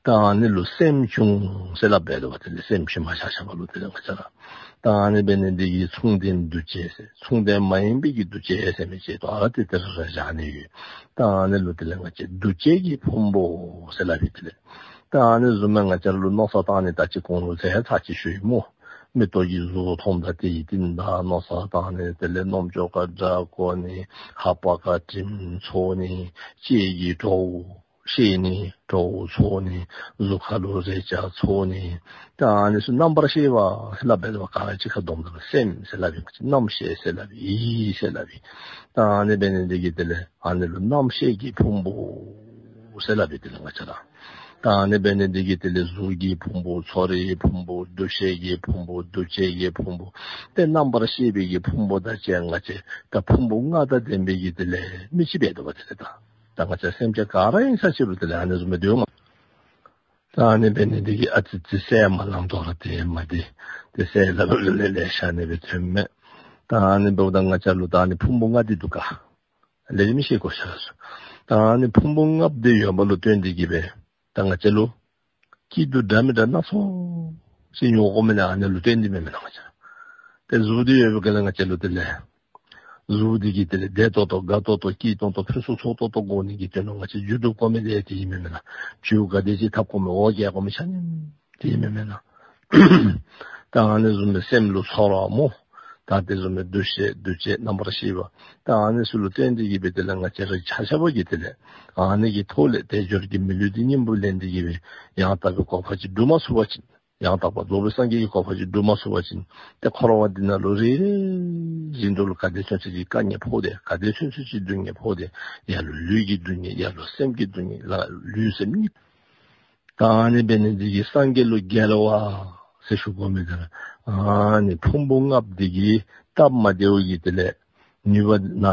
ད་ཨ་ནི་ལུ་སེམས་བྱུང་ཟེར་སླབ་འབད་དོ་བ། དེ་ལས་སེམས་ཕྱི་མ་ཆ་ཁྱབ་ལུ་དེ་ལས་ང་བཅས་ར་ད་ཨ་ནི་འབད་ནི་འདི་གིས་མཚུངས་ལྡན་འདུ་བྱེད་ཟེར་མཚུངས་ལྡན་མ་ཡིན་པའི་གི་འདུ་བྱེད་ཟེར་མི་ཅིག་ད་ཨ་ར་དེ་དེ་ར་ར་བཞག་ནི་ཡོད། ད་ཨ་ནི་ལུ་དེ་ལས་ང་བཅས་འདུ་བྱེད་ཀྱི་ཕུང་པོ་ཟེར་སླབ་ཨིན། དེ་ལས་ད་ཨ་ནི་བཟུམ་སྦེ་ང་བཅས་ར་ལུ་མནོ་བསམ་བཏང་ནི་ད་ཅི་གོང་ལུ་ཟེར་ཚར་ཅིག་ཞུ་ཡི་སྨོ། མིག་ཏོ་གིས་གཟུགས་མཐོངམ་ད་དེ་ཡི་རྟིང་བདའ་མནོ་བསམ་བཏང་ནི། དེ་ལས་རྣམ་ཅོག་ཁར་སྒྲ་གོ་ནི། ལྷ་པ་ཁར་དྲིམ་ཚོར་ནི། ལྕེ་གིས་བྲོཝ་ཤེས་ནི། བྲོཝ་ཚོར་ནི། གཟུགས་ཁར་ལུ་རེག་བྱ་ཚོར་ནི། ད་ཨ་ནི་ཚུ་རྣམ་པར་ཤེས་པ་ཟེར་སླབ་འབད་དོ་བ། ག་ར་གཅིག་ཁར་བསྡོམས་ད་ལུ་སེམས་ཟེར་སླབ་ཨིན། རྣམ་ཤེས་ཟེར་སླབ་ཨིན། ཡིད་ཟེར་སླབ་ཨིན། ད་ཨ་ནི་འབད་ནི་འདི་གིས་དེ་ལས་ཨ་ནི་ལུ་རྣམ་ཤེས་ཀྱི་ཕུང་པོ་ཟེར་སླབ་ཨིན། དེ་ལས་ང་བཅས་ར་ད་ཨ་ནི་འབད་ནི་འདི་གིས་དེ་ལས་གཟུགས་ཀྱི་ཕུང་པོ། ཚོར་བའི་ཕུང་པོ། འདུ་ཤེས་ཀྱི་ཕུང་པོ། འདུ་བྱེད་ཀྱི་ཕུང་པོ། ཏེ་རྣམ་པར་ཤེས་པའི་གི་ཕུང་པོ་དང་བཅས་ང་བཅས་ད་ཕུང་པོ་ལྔ་དང་ལྡན་པའི་གི་དེ་ལས་མི་ཅིག་འབད་དོ་བ། དེ་ལས་ད་ད་ང་བཅས་སེམས་ཅན་ག་ར་ཨིན་ས་ཅིག་རུང་དེ་ལས་ཨ་ནི་བཟུམ་སྦེ་སྡོད་འོང་། ད་ཨ་ནི་འབད་ནི་འདི་གིས་ཨ་ཙི་ཙི་ཟེར་མ་ལང་དོ་ར་དེ་མ་དེ་དེ་ཟེར་སླབ་ལེ་ལེ་ཤ་ཨ་ནི་སྦེ་ཐོནམ་མས། ད་ཨ་ནི་འབདཝ་ད་ང་བཅས་ལུ་ད་ཨ་ནི་ཕུང་པོ་ལྔ་འདི་འདུག་ག། ལེགས་ཤོམ་ཤེས་དགོ་ཟེར་སོ། ད་ཨ་ནི་ཕུང་པོ་ལྔ་འདི་ཡོདཔ་ལུ་བརྟེན་ཏེ་གི་སྦེ་ད་ང་བཅས་ལུ་སྐྱིད་སྡུག་འདྲ་མི་འདྲ་སྣ་ཚོགས་ཅིག་མྱོང་དགོ་མི་ནི་ཨ་ནི་ལུ་བརྟེན་ཏེ་མེན་མེན་ན་ང་བཅས། ཏེ་གཟུགས་འདི་ཡོད་པའི་སྒང་ལས་ང་བཅས་ལུ་དེ་ལས་གཟུགས་འདི་གིས་དེ་ལས་བདེ་ཏོག་ཏོ་དགའ་ཏོག་ཏོ་སྐྱིད་ཏོང་ཏོ་ཕུན་སུམ་ཚོགས་ཏོག་ཏོ་དགོ་ནི་གི་དོན་ལུ་ང་བཅས་རྒྱུ་སྒྲུབ་དགོ་མི་དེ་དེ་ཨིན་མེན་མེན་ན། རྒྱུ་ག་དེ་ཅིག་འཐབ་དགོ་མི་འོ་བརྒྱལ་དགོ་མི་ཆ་མཉམ་དེ་ཨིན་མེན་མེན་ན། ད་ཨ་ནི་བཟུམ་སྦེ་སེམས་ལུ་ཚོར་བ་སྨོ། ད་དེ་བཟུམ་སྦེ་འདུ་ཤེས་འདུ་བྱེད་རྣམ་པར་ཤེས་པ། ད་ཨ་ནི་ཚུ་ལུ་བརྟེན་ཏེ་གི་སྦེ་དེ་ལས་ང་བཅས་ར་ཆ་ཁྱབ་ཀྱིས་དེ་ལས་ཨ་ནི་གི་ཐོག་ལས་དལ་འབྱོར་གྱི་མི་ལུས་འདི་སྙིང་པོ་ལེན་ཏེ་གི་སྦེ་ཡང་དག་པའི་གོ་འཕང་ཅིག་སྒྲུབ་མ་ཚུགས་པ་ཅིན། ཡང་དག་པར་རྫོགས་པའི་སངས་རྒྱས་ཀྱི་གོ་འཕང་ཅིག་སྒྲུབ་མ་ཚུགས་པ་ཅིན། ཏེ་འཁོར་བ་འདི་ནང་ལུ་རེ་རེ་བཞིན་དུ་ལུ་ག་དེ་ཚུན་ཚོད་ཅིག་དཀའ་ངལ་ཕོག་སྟེ་ག་དེ་ཚུན་ཚོད་ཅིག་སྡུག་བསྔལ་ཕོག་སྟེ་ཡར་ལུ་ལུས་ཀྱི་སྡུག་བསྔལ་ཡར་ལུ་སེམས་ཀྱི་སྡུག་བསྔལ་ལ་ལུས་སེམས་གཉིས། ད་ཨ་ནི་འབད་ནི་འདི་གིས་སངས་རྒྱས་ལུ་རྒྱལ་བ་ཟེར་ཞུ་དགོ་མི་འདི་ར་ཨ་ནི་ཕུང་པོ་ལྔ་པོ་འདི་གི་སྟབས་མ་བདེཝ་གིས་དེ་ལས་ནུས་པ་ན་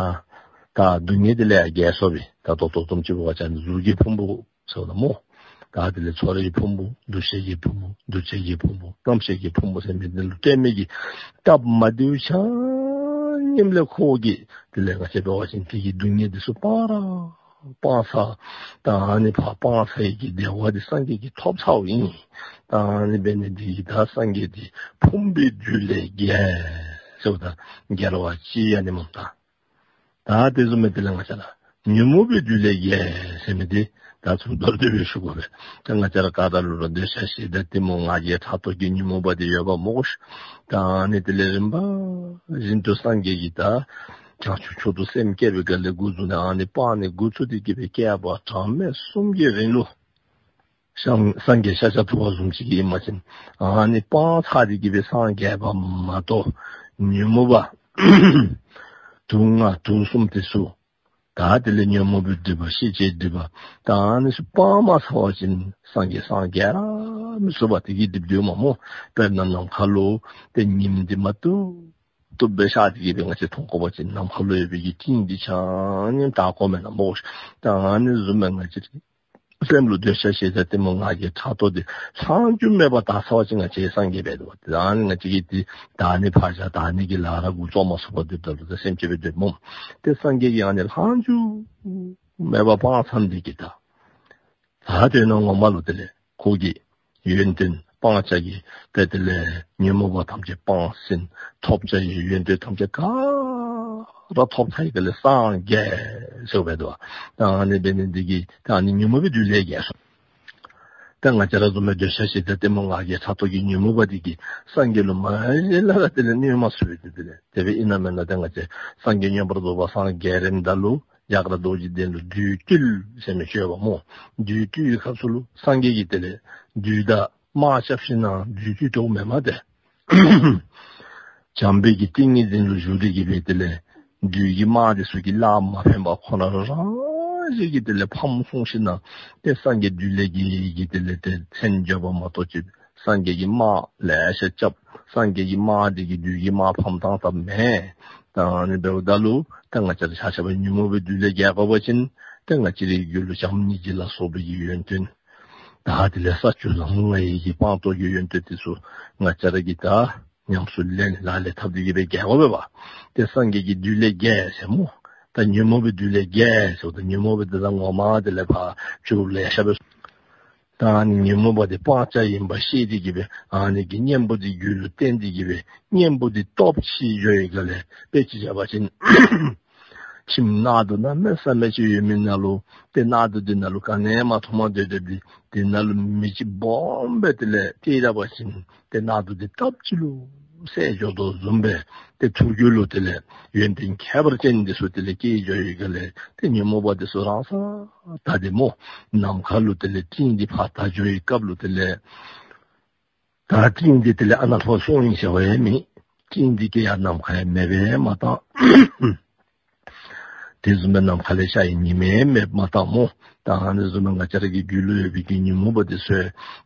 ད་སྡུག་བསྔལ་འདི་ལས་ཡང་རྒྱལ་སོང་པས། ད་ད་ལྟོ་དུམ་ཅིག་འབད་བ་ཅིན་གཟུགས་ཀྱི་ཕུང་པོ་ཟེརཝ་ད་སྨོ། ད་དེ་ལས་ཚོར་བའི་ཕུང་པོ་འདུ་ཤེས་ཀྱི་ཕུང་པོ་འདུ་བྱེད་ཀྱི་ཕུང་པོ་རྣམ་ཤེས་ཀྱི་ཕུང་པོ་ཟེར་མི་འདི་ལུ་བརྟེན་མི་གི་སྟབས་མ་བདེཝ་ཆ་མཉམ་ལས་ཁོ་གིས་དེ་ལས་ང་བཅས་འབད་བ་ཅིན་དེ་གི་སྡུག་བསྔལ་འདི་ཚུ་སྤང་ར་སྤང་ཚར། ད་ཨ་ནི་ཕར་སྤང་ཚར་ཡི་གི་བདེ་བ་འདི་སངས་རྒྱས་ཀྱིས་ཐོབ་ཚརཝ་ཨིན། ད་ཨ་ནི་འབད་ནི་འདི་གིས་ད་སངས་རྒྱས་འདི་ཕུང་པོའི་བདུད་ལས་རྒྱལ་ཟེརཝ་ད་རྒྱལ་བ་ཅིག་ཨ་ནི་མས་ད། ད་དེ་བཟུམ་སྦེ་དེ་ལས་ང་བཅས་ར་ཉོན་མོངས་པའི་བདུད་ལས་རྒྱལ་ཟེར་མི་འདི་ད་ཚུར་མདོར་བསྡུས་སྦེ་ཞུ་དགོ་པས། ད་ང་བཅས་ར་ག་ར་ལུ་ར་འདོད་ཆགས་ཞེ་སྡང་གཏི་མུག་ང་རྒྱལ་ཕྲག་དོག་གི་ཉོན་མོངས་པ་འདི་ཡོདཔ་སྨོ་ཤིག། ད་ཨ་ནི་དེ་ལས་རིམ་པ་བཞིན་དུ་སངས་རྒྱས་ཀྱིས་ད་བྱང་ཆུབ་མཆོག་ཏུ་སེམས་བསྐྱེད་པའི་སྒང་ལས་འགོ་བཙུགས་ནས་ཨ་ནི་སྤང་ནི་འགོ་བཙུགས་ཏེ་གི་སྦེ་བསྐལ་པ་གྲངས་མེད་གསུམ་གྱི་རིང་ལུ་སངས་སངས་རྒྱས་ཤཱཀྱ་ཐུབ་པ་བཟུམ་ཅིག་གིས་ཨིན་པ་ཅིན་ཨ་ནི་སྤང་ཚར་ཏེ་གི་སྦེ་སངས་རྒྱས་པ་མ་གཏོགས་ཉོན་མོངས་པ་དུག་ལྔ་དུག་གསུམ་དེ་ཚུ་ད་དེ་ལས་ཉོན་མོངས་པའི་སྒྲིབ་པ་ཤེས་བྱའི་སྒྲིབ་པ་ད་ཨ་ནི་ཚུ་སྤང་མ་ཚར་བ་ཅིན་སངས་རྒྱས་སངས་རྒྱས་ར་མི་ཚུགས་པ་དེ་གི་སྒྲིབ་སྡོདཔ་སྨོ། དཔེར་ན་ནམ་མཁའ་ལུ་ཏེ་ཉིམ་འདི་མ་བཏུབ་བཏུབ་སྦེ་ཤར་ཏེ་གི་སྦེ་ང་བཅས་མཐོང་དགོ་པ་ཅིན་ནམ་མཁའ་ལུ་ཡོད་པའི་གི་སྤྲིན་འདི་ཆ་མཉམ་དག་དགོ་མེན་ན་སྨོ། ད་ཨ་ནི་བཟུམ་སྦེ་ང་བཅས་སེམས་ལུ་འདོད་ཆགས་ཞེ་སྡང་གཏི་མུག་ང་རྒྱལ་ཕྲག་དོག་འདི་ལྷག་རྒྱུ་མེད་པར་དག་ཚར་བ་ཅིན་ང་བཅས་སངས་རྒྱས་འབད་དོ། ད་ཨ་ནི་ང་བཅས་ཀྱིས་འདི་དག་ནི་ཕར་བཞག་དག་ནི་གི་ལཱ་ར་འགོ་བཙུགས་མ་ཚུགས་པར་སྡོདཔ་ད་ལུ་ད་སེམས་ཅན་སྦེ་སྡོདཔ་སྨོ། ཏེ་སངས་རྒྱས་ཀྱིས་ཨ་ནི་ལྷག་རྒྱུ་མེད་པར་སྤང་ཚར་ནི་འདི་གིས་ད་ད་དོན་ངོ་མ་ལུ་དེ་ལས་ཁོ་གི་ཡོན་ཏན་སྤང་བྱ་གི་ཏེ་དེ་ལས་ཉོན་མོངས་པ་ཐམས་ཅད་སྤངས་ཟིན། ཐོབ་བྱ་གི་ཡོན་ཏན་ཐམས་ཅད་ག་ར་ཐོབ་ཚར་ཡི་དེ་ལས་སངས་རྒྱས་ཟེར་འབད་དོ། ད་ཨ་ནི་འབད་ནི་འདི་གིས་ད་ཨ་ནི་ཉོན་མོངས་པའི་བདུད་ལས་རྒྱལ་སོང་། ད་ང་བཅས་ར་བཟུམ་སྦེ་འདོད་ཆགས་ཞེ་སྡང་གཏི་མུག་ང་རྒྱལ་ཕྲག་དོག་གི་ཉོན་མོངས་པ་འདི་གིས་སངས་རྒྱས་ལུ་མ་གཞི་ལས་ར་དེ་ལས་གནོད་མ་ཚུགས་པས། ཏེ་དེ་ལས་དེ་སྦེ་ཨིན་ན་མེན་ན། ད་ང་བཅས་སངས་རྒྱས་མངོན་པར་རྫོགས་པར་སངས་རྒྱས་རནམ་ད་ལུ་རྒྱ་གར་རྡོ་རྗེ་གདན་ལུ་བདུད་བཏུལ་ཟེར་མི་ཅིག་ཡོདཔ་སྨོ། བདུད་བཏུལ་བའི་སྐབས་སུ་ལུ་སངས་རྒྱས་ཀྱིས་དེ་ལས་བདུད་དང་དམག་རྐྱབ་ཞིན་ན་བདུད་བཏུལ་དོ་མེན་མས་ཏེ། བྱམས་པའི་གི་ཏིང་ངེ་འཛིན་ལུ་བཞུགས་ཏེ་གི་སྦེ་དེ་ལས་བདུད་ཀྱི་དམག་འདི་ཚུ་གིས་ལཱ་མ་ཕན་པར་ཁོ་ར་རང་བཞིན་གྱིས་དེ་ལས་ཕམ་སོང་ཞིན་ན་ཏེ་སངས་རྒྱས་བདུད་ལས་རྒྱལ་གྱི་དེ་ལས་ཏེ་མཚན་བརྗོད་པ་མ་གཏོགས་ཅིག་སངས་རྒྱས་ཀྱིས་དམག་ལེ་ཤ་རྐྱབ། སངས་རྒྱས་ཀྱི་དམག་འདི་གིས་བདུད་ཀྱི་དམག་ཕམ་བཏང་བཏངམ་མས། ད་ཨ་ནི་འབདཝ་ད་ལུ་ད་ང་བཅས་ར་ཆ་ཁྱབ་ཉོན་མོངས་པའི་བདུད་ལས་རྒྱལ་དགོ་པ་ཅིན་ཏེ་ང་བཅས་རའི་རྒྱུད་ལུ་བྱམས་སྙིང་རྗེ་ལ་སོགས་པའི་གི་ཡོན་ཏན་ད་དེ་ལས་ས་བཅུ་ལམ་ལྔ་ཡི་གི་སྤངས་རྟོགས་ཀྱི་ཡོན་ཏན་འདི་ཚུ་ང་བཅས་ར་གིས་ད་ཉམས་སུ་ལེན་ལག་ལེན་འཐབ་སྟེ་གི་སྦེ་རྒྱལ་དགོ་པས་པ། ཏེ་སངས་རྒྱས་ཀྱིས་བདུད་ལས་རྒྱལ་ཟེར་སྨོ། ད་ཉོན་མོངས་པའི་བདུད་ལས་རྒྱལ་ཟེརཝ་ད་ཉོན་མོངས་པའི་བདུད་ད་ངོ་མ་དེ་ལས་ཕར་ཕྱོགས་ལེ་ཤ་སྦེ་ད་ཨ་ནི་ཉོན་མོངས་པ་འདི་སྤང་བྱ་ཨིན་པ་ཤེས་ཏེ་གི་སྦེ་ཨ་ནི་གི་གཉེན་པོ་འདི་རྒྱུད་ལུ་བསྟེན་ཏེ་གི་སྦེ་གཉེན་པོ་འདི་སྟོབས་ཆེ་འགྱོ་བའི་སྒང་ལས་དཔེ་ཅིག་བཞག་པ་ཅིན་ཁྱིམ་གནག་དུང་གནམ་མེད་ས་མེད་ཅིག་ཡོད་མི་ནང་ལུ་ཏེ་གནག་དུང་འདི་ནང་ལུ་ག་ནི་མ་མཐོངམ་སྡོད་སྡོདཔ་འདི་དེ་ནང་ལུ་མེ་ཅིག་སྦོམ་སྦེ་དེ་ལས་བཏེག་ད་པ་ཅིན་ཏེ་གནག་དུང་འདི་སྟབས་གཅིག་ལུ་བསལ་འགྱོ་དོ་བཟུམ་སྦེ་ཏེ་ཐུགས་རྒྱུད་ལུ་དེ་ལས་ཡོན་ཏན་ཁྱད་པར་ཅན་འདི་ཚུ་དེ་ལས་སྐྱེ་འགྱོ་བའི་སྒང་ལས་ཏེ་ཉོན་མོངས་པ་འདི་ཚུ་རང་སར་དག་སྟེ་སྨོ། ནམ་མཁའ་ལུ་དེ་ལས་སྤྲིན་འདི་ཕར་དག་འགྱོ་བའི་སྐབས་ལུ་དེ་ལས་ད་སྤྲིན་འདི་དེ་ལས་ཨ་ནཱ་ལྷོད་སོང་ཡི་ཟེར་བ་ཡང་མེད། སྤྲིན་འདི་གིས་ཡང་ནམ་མཁའ་ཡང་མེདཔ་མ་བཏང་། དེ་བཟུམ་སྦེ་ནམ་མཁའ་ལས་ཤར་བའི་ཉི་མ་ཡང་མེདཔ་མ་བཏང་སྨོ། ད་ཨ་ནི་བཟུམ་སྦེ་ང་བཅས་ར་གི་རྒྱུད་ལུ་ཡོད་པའི་གི་ཉོན་མོངས་པ་འདི་ཚུ་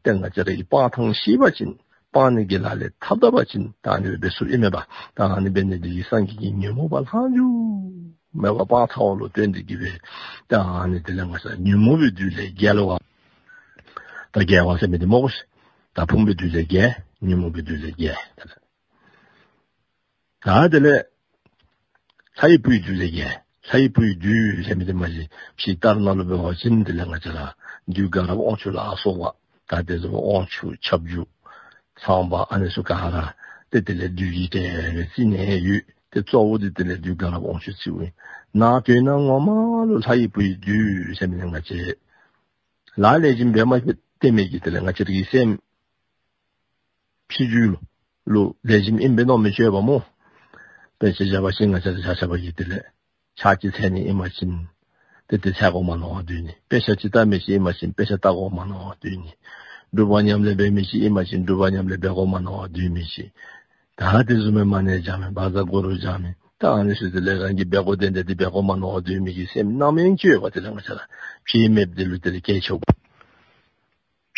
ཏེ་ང་བཅས་ར་གིས་སྤང་ཐངས་ཤེས་པ་ཅིན་སྤང་ནི་གི་ལག་ལེན་འཐབ་ད་པ་ཅིན་ད་ཨ་ནི་སྦེ་འབད་ཚུགསཔ་ཨིན་མས་པ། ད་ཨ་ནི་འབད་ནི་འདི་གིས་སངས་རྒྱས་ཀྱིས་ཉོན་མོངས་པ་ལྷག་རྒྱུ་མེད་པར་སྤང་ཚརཝ་ལུ་བརྟེན་ཏེ་གི་སྦེ་ད་ཨ་ནི་དེ་ལས་ང་བཅས་ཉོན་མོངས་པའི་བདུད་ལས་རྒྱལ་བ། ད་རྒྱལ་བ་ཟེར་མི་འདི་སྨོ། ད་ཕུང་པོའི་བདུད་ལས་རྒྱལ། ཉོན་མོངས་པའི་བདུད་ལས་རྒྱལ། ད་དེ་ལས་ལྷ་ཡི་བུའི་བདུད་ལས་རྒྱལ། ལྷ་ཡི་བུའི་བདུད་ཟེར་མི་འདི་མ་གཞི་ཕྱི་ལྟར་ནང་ལུ་འབད་བ་ཅིན་དེ་ལས་ང་བཅས་ར་བདུད་དགའ་རབ་དབང་ཕྱུག་ལ་སོགས་པ་ད་དེ་ཚུ་དབང་ཕྱུག་ཁྱབ་འཇུག་ཚངས་པ་ཨ་ནི་ཚུ་ག་ར་ཏེ་དེ་ལས་བདུད་ཀྱི་གྲས་རྩིས་ནི་ཡོད། ཏེ་གཙོ་བོ་འདི་དེ་ལས་བདུད་དགའ་རབ་དབང་ཕྱུག་རྩིཝ་ཨིན། ནང་དོན་ངོ་མ་ལུ་ལྷ་ཡི་བུའི་བདུད་ཟེར་མི་འདི་ང་བཅས་ལཱ་ལེགས་ཤོམ་འབད་མ་སྟེར་མི་གི་དེ་ལས་ང་བཅས་ར་གི་སེམས་ཕྱི་རྒྱུད་ལུ་ལེགས་ཤོམ་ཨིན་པས་མནོ་མི་ཅིག་ཡོདཔ་སྨོ། དཔེ་ཅིག་བཞག་པ་ཅིན་ང་བཅས་ར་ཆ་ཁྱབ་ཀྱིས་དེ་ལས་ཕྱག་ཅིག་འཚལ་ནི་ཨིན་པ་ཅིན་ཏེ་དེ་འཚལ་དགོ་མ་མནོ་བར་སྡོད་ནི། དཔེ་ཆ་ཅིག་ལྟ་མི་ཅིག་ཨིན་པ་ཅིན་དཔེ་ཆ་ལྟ་དགོ་མ་མནོ་བར་སྡོད་ནི། སྒྲུབ་པ་ཉམས་ལེན་འབད་མི་ཅིག་ཨིན་པ་ཅིན་སྒྲུབ་པ་ཉམས་ལེན་འབད་དགོ་མ་མནོ་བར་སྡོད་མི་ཅིག། ད་དེ་བཟུམ་མའི་མ་ཎི་བགྱང་མི་བཛྲ་གུ་རུ་བགྱང་མི་ད་ཨ་ནི་ཚུ་དེ་ལས་རང་གིས་འབད་དགོ་དོན་དེ་འདི་འབད་དགོ་མ་མནོ་བར་སྡོད་མི་གི་སེམས་རྣམ་གཡེང་ཅིག་ཡོད་པ། དེ་ལས་ང་བཅས་ར་ཕྱི་མ་འདི་ལུ་དེ་ལས་གལ་ཆེཝ།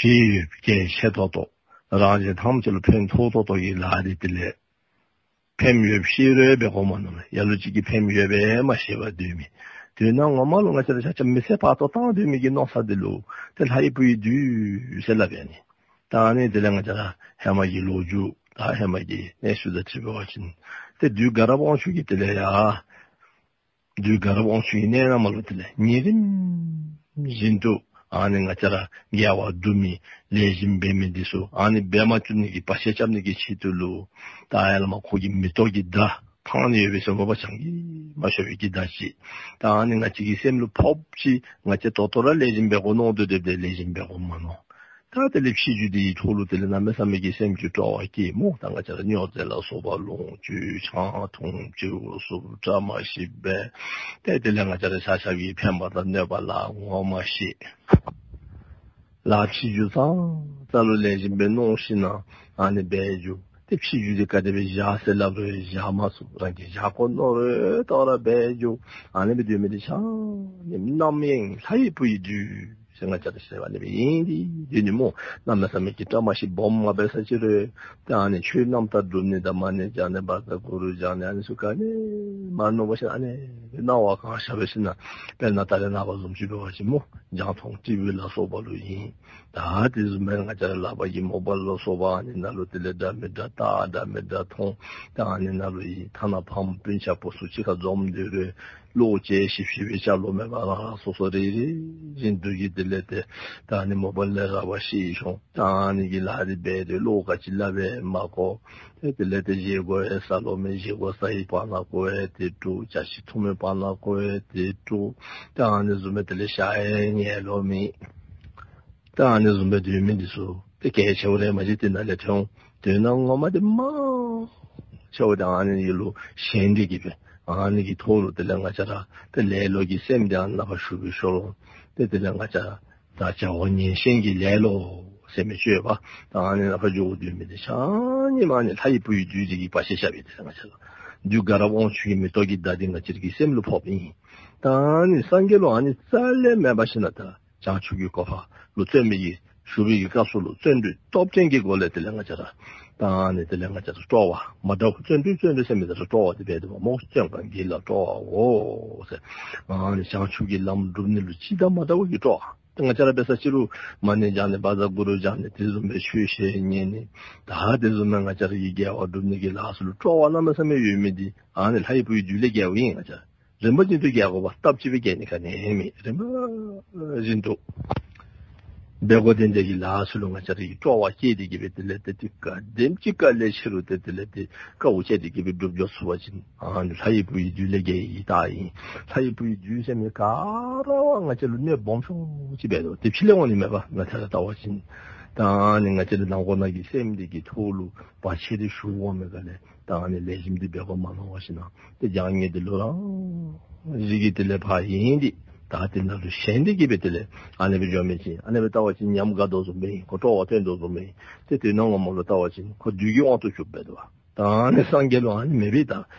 བགྲེས་ཡོདཔ་གལ་ཆེ་ཏོག་ཏོ་རང་གཞན་ཐམས་ཅད་ལུ་ཕན་ཐོགས་ཏོག་ཏོ་གི་ལཱ་འདི་དེ་ལས་ཕནམ་ཡོདཔ་ཤེས་རུང་འབད་དགོ་མ་མནོ་མས། ལ་ལུ་ཅིག་གིས་ཕནམ་ཡོདཔ་མ་ཤེས་པར་སྡོད་མི། དོན་ངོ་མ་ལུ་ང་བཅས་ར་ཆ་ཁྱབ་མི་ཚེ་བར་དོ་བཏང་སྡོད་མི་གི་མནོ་བསམ་འདི་ལུ་ཏེ་ལྷ་ཡི་བུ་ཡི་བདུད་ཟེར་སླབ་ཨ་ནི། ད་ཨ་ནི་དེ་ལས་ང་བཅས་ར་ཧེ་མ་གི་ལོ་རྒྱུས་དང་ཧེ་མ་གི་གནས་ཚུལ་དང་འཁྲིལ་བ་ཅིན་ཏེ་བདུད་དགའ་རབ་དབང་ཕྱུག་གིས་དེ་ལས་ཡ་བདུད་དགའ་རབ་དབང་ཕྱུག་གི་གནས་ན་མ་ལུ་དེ་ལས་ཉིན་རིམ་བཞིན་དུ་ཨ་ནི་ང་བཅས་ར་དགེ་བ་སྒྲུབ་མི་ལེགས་ཤོམ་འབད་མི་འདི་ཚུ་ཨ་ནི་འབད་མ་བཅུག་ནི་གི་བར་ཆད་རྐྱབ་ནི་གི་ཆེད་དུ་ལུ་ད་ཡ་ལ་མ་ཁོ་གི་མེ་ཏོག་གི་མདའ་འཕང་ནི་ཡོད་པའི་ཟེར་མ་པ་བྱང་གི་མ་ཤོར་བའི་གི་མདའ་ཅིག། ད་ཨ་ནི་ང་བཅས་ཀྱི་སེམས་ལུ་ཕོགཔ་ཅིག་ང་བཅས་ད་ལྟོ་ར་ལེགས་ཤོམ་འབད་དགོ་མནོ་སྡོད་སྡོདཔ་ད་ལེགས་ཤོམ་འབད་དགོ་མ་མནོ། ད་དེ་ལས་ཕྱི་རྒྱུད་འདི་གི་ཐོག་ལུ་དེ་ལས་གནམ་མེད་ས་མེད་ཀྱི་སེམས་ཀྱི་སྤྲོ་བ་སྐྱེ་སྨོ། ད་ང་བཅས་ར་སྨྱོ་རྫས་ལ་སོགས་པ་ལོངས་སྤྱོད་ཆང་འཐུང་སྤྱི་བོ་སོགས་བཀྲ་མ་ཤིས་པས། ཏེ་དེ་ལས་ང་བཅས་ར་ཆ་ཁྱབ་ཀྱི་ཕན་པ་དང་གནོད་པ་ལ་ངོ་མ་ཤེས། ལཱ་ཕྱི་རྒྱུད་ཙང་ཙ་ལུ་ལེགས་ཤོམ་སྦེ་མནོ་ཞིན་ན་ཨ་ནི་འབད་འགྱོ། ཏེ་ཕྱི་རྒྱུད་འདི་ག་དེ་སྦེ་བཞག་ཟེར་སླབ་རུང་བཞག་མ་ཚུགས། རང་གིས་བཞག་དགོ་མནོ་རུང་ད་རུང་འབད་འགྱོ། ཨ་ནི་སྦེ་སྡོད་མི་འདི་ཆ་མཉམ་རྣམ་གཡེང་ལྷ་ཡི་བུ་ཡི་བདུད་ཟེར་ང་བཅས་ར་ཟེར་བ་ནི་སྦེ་ཨིན། འདི་འདི་ནི་སྨོ། གནམ་མེད་ས་མེད་ཀྱི་བཀྲ་མ་ཤིས་སྦོམ་མ་འབད་ས་ཅིག་རུང་ད་ཨ་ནི་ཆོས་རྣམ་དག་སྒྲུབ་ནི་དང་མ་ཎི་བགྱང་ནི་བཛྲ་གུ་རུ་བགྱང་ནི་ཨ་ནི་ཚུ་ག་ནི་མ་མནོ་བ་ཅིན་ཨ་ནི་སྣང་བ་གང་ཤར་བ་ཅིན་ན་དཔེར་ན་ད་རེས་ནངས་པ་བཟུམ་ཅིག་འབད་བ་ཅིན་སྨོ། རྒྱང་མཐོང་ཊི་བི་ལ་སོགས་པ་ལུ་ཨིན། ད་དེ་བཟུམ་སྦེ་ང་བཅས་ར་ལག་པ་གི་མོ་བཱའིལ་ལ་སོགས་པ་ཨ་ནི་ནང་ལུ་དེ་ལས་འདྲ་མི་འདྲ་བལྟ་འདྲ་མི་འདྲ་མཐོང་། ད་ཨ་ནི་ནང་ལུ་ཨིན། ཐ་ན་ཕམ་སྤུན་ཆ་བུ་ཚུ་གཅིག་ཁར་འཛོམས་ཏེ་རུང་བློ་ཅིག་ཤིབ་ཤིབ་སྦེ་རྐྱབ་ལོང་མེད་པར་རང་རང་སོ་སོ་རེ་རེ་བཞིན་དུ་གི་དེ་ལས་ཏེ་ད་ཨ་ནི་མོ་བཱའིལ་ལས་ར་བ་ཤེས་ཤོང་། ད་ཨ་ནི་གི་ལཱ་འདི་འབད་དེ་བློ་ག་ཅི་སླབ་སྦེ་མ་གོ། ཏེ་དེ་ལས་ཏེ་བཞེས་སྒོ་ཡང་ཟ་ལོང་མེད། བཞེས་སྒོ་ཟ་བའི་བར་ན་ཁོ་ཡང་ཏེ་དཀྲུག། ཇ་ཤི་འཐུང་མི་བར་ན་ཁོ་ཡང་ཏེ་དཀྲུག། ད་ཨ་ནི་བཟུམ་སྦེ་དེ་ལས་ཞག་ཡང་ཉལ་ལོང་མེད། ད་ཨ་ནི་བཟུམ་སྦེ་སྡོད་མི་འདི་ཚུ་ཏེ་གལ་ཆེཝ་རེ་མ་གཞི་དེ་ནང་ལས་ཐོན། དོན་ངོ་མ་འདི་མང་ཆེ་བ་ཏེ་ཨ་ནི་ཡི་ལུ་ཞེན་ཏེ་གི་སྦེ་ཨ་ནི་གི་ཐོག་ལུ་དེ་ལས་ང་བཅས་ར་ཏེ་ལེ་ལོ་གི་སེམས་འདི་ཨ་ནཱ་ཕར་ཞུགས་པའི་ཤུལ་ལུ་ཏེ་དེ་ལས་ང་བཅས་ར་ད་བྱ་བ་ངན་ཞེན་གྱི་ལེ་ལོ་ཟེར་མི་ཅིག་ཡོདཔ། ད་ཨ་ནི་ནང་ཕར་འགྱོ་སྡོད་མི་འདི་ཆ་མཉམ་ཨ་ནི་ལྷ་ཡི་བུ་ཡི་བདུད་འདི་གིས་བར་ཆད་རྐྱབ་ཨིན། དེ་ལས་ང་བཅས་ར་བདུད་དགའ་རབ་དབང་ཕྱུག་གི་མེ་ཏོག་གི་མདའ་འདི་ང་བཅས་ར་གི་སེམས་ལུ་ཕོགཔ་ཨིན། ད་ཨ་ནི་སངས་རྒྱས་ལུ་ཨ་ནི་རྩ་ལས་མེད་པ་ཅིན་ན་ད་བྱང་ཆུབ་ཀྱི་གོ་འཕང་ལུ་བརྩོན་མི་གི་ཞུ་བའི་གི་སྐབས་སུ་ལུ་བརྩོན་འགྲུས་སྟོབས་ཅན་གྱི་སྒོ་ལས་དེ་ལས་ང་བཅས་ར་ད་ཨ་ནི་དེ་ལས་ང་བཅས་ར་སྤྲོ་བ་མ་འདྲཝ་བརྩོན་འགྲུས་བརྩོན་འགྲུས་ཟེར་མི་འདི་ར་སྤྲོ་བ་འདི་འབད་དེ་སྨོ། བརྩོན་གང་གིས་ལ་སྤྲོ་བའོ་ཟེར། ཨ་ནི་བྱང་ཆུབ་ཀྱི་ལམ་སྒྲུབ་ནི་ལུ་ཅི་དང་མ་འདྲཝ་གི་སྤྲོ་བ། ཏེ་ང་བཅས་ར་འབད་ས་ཅིག་རུང་མ་ཎི་བགྱང་ནི་བཛྲ་གུ་རུ་བགྱང་ནི་དེ་བཟུམ་སྦེ་ཆོས་བཤད་ཉན་ནི་ད་དེ་བཟུམ་སྦེ་ང་བཅས་ར་གི་དགེ་བ་སྒྲུབ་ནི་གི་ལཱ་ཚུ་ལུ་སྤྲོ་བ་གནམ་མེད་ས་མེད་ཡོད་མི་འདི་ཨ་ནི་ལྷ་ཡི་བུ་ཡི་བདུད་ལས་རྒྱལཝ་ཨིན། ང་བཅས་ར་རིམ་པ་བཞིན་དུ་རྒྱལ་དགོ་པས། སྟབས་གཅིག་སྦེ་རྒྱལ་ནི་ག་ནི་ཡང་མེད། རིམ་པ་བཞིན་དུ་འབད་དགོ། དེ་འདྲ་གི་ལཱ་ཚུ་ལུ་ང་བཅས་ར་གིས་སྤྲོ་བ་བསྐྱེད་དེ་གི་སྦེ་དེ་ལས་ཏེ་ཏེ་ག་དེམ་ཅིག་དཀའ་ལས་ཆེ་རུང་ཏེ་དེ་ལས་ཏེ་དཀའཝ་སྤྱད་དེ་གི་སྦེ་སྒྲུབ་འགྱོ་ཚུགས་པ་ཅིན་ཨ་ནི་ལྷ་ཡི་བུ་ཡི་བདུད་ལས་རྒྱལ་ཡི་ད་ཨིན། ལྷ་ཡི་བུ་ཡི་བདུད་ཟེར་མི་ག་ར་བ་ང་བཅས་ལུ་གནོདཔ་སྦོམ་ཤོས་ཅིག་འབད་དོ། ཏེ་ཕྱི་ལས་འོང་ནི་མེད་པ། ང་བཅས་ར་བལྟ་བ་ཅིན་ད་ཨ་ནི་ང་བཅས་ར་ནང་ཁོག་ནང་གི་སེམས་འདི་གི་ཐོག་ལུ་བར་ཆད་འདི་ཞུགས་འོང་མི་ག་ལས་ད་ཨ་ནི་ལེགས་ཤོམ་འདི་འབད་དགོ་མ་མནོ་བ་ཅིན་ན་ཏེ་བགྱང་ནི་འདི་ལུ་རང་བཞིན་གྱིས་དེ་ལས་ཕར་ཡེངས་ཏེ་ད་དེ་ནང་ལུ་ཞེན་ཏེ་གི་སྦེ་དེ་ལས་ཨ་ནི་སྦེ་འགྱོ་མི་ཅིག་ཨ་ནི་སྦེ་བལྟ་བ་ཅིན་ཉམས་དགའ་དོ་བཟུམ་སྦེ་ཨིན། ཁོ་སྤྲོ་བ་སྟོན་དོ་བཟུམ་སྦེ་ཨིན། ཏེ་དོན་ངོ་མ་ལུ་བལྟ་བ་ཅིན་ཁོ་བདུད་ཀྱི་དབང་དུ་བཅུག་འབད་དོ་བ། ད་ཨ་ནི་སངས་རྒྱས་ལུ་ཨ་ནི་མེད་པའི་ད་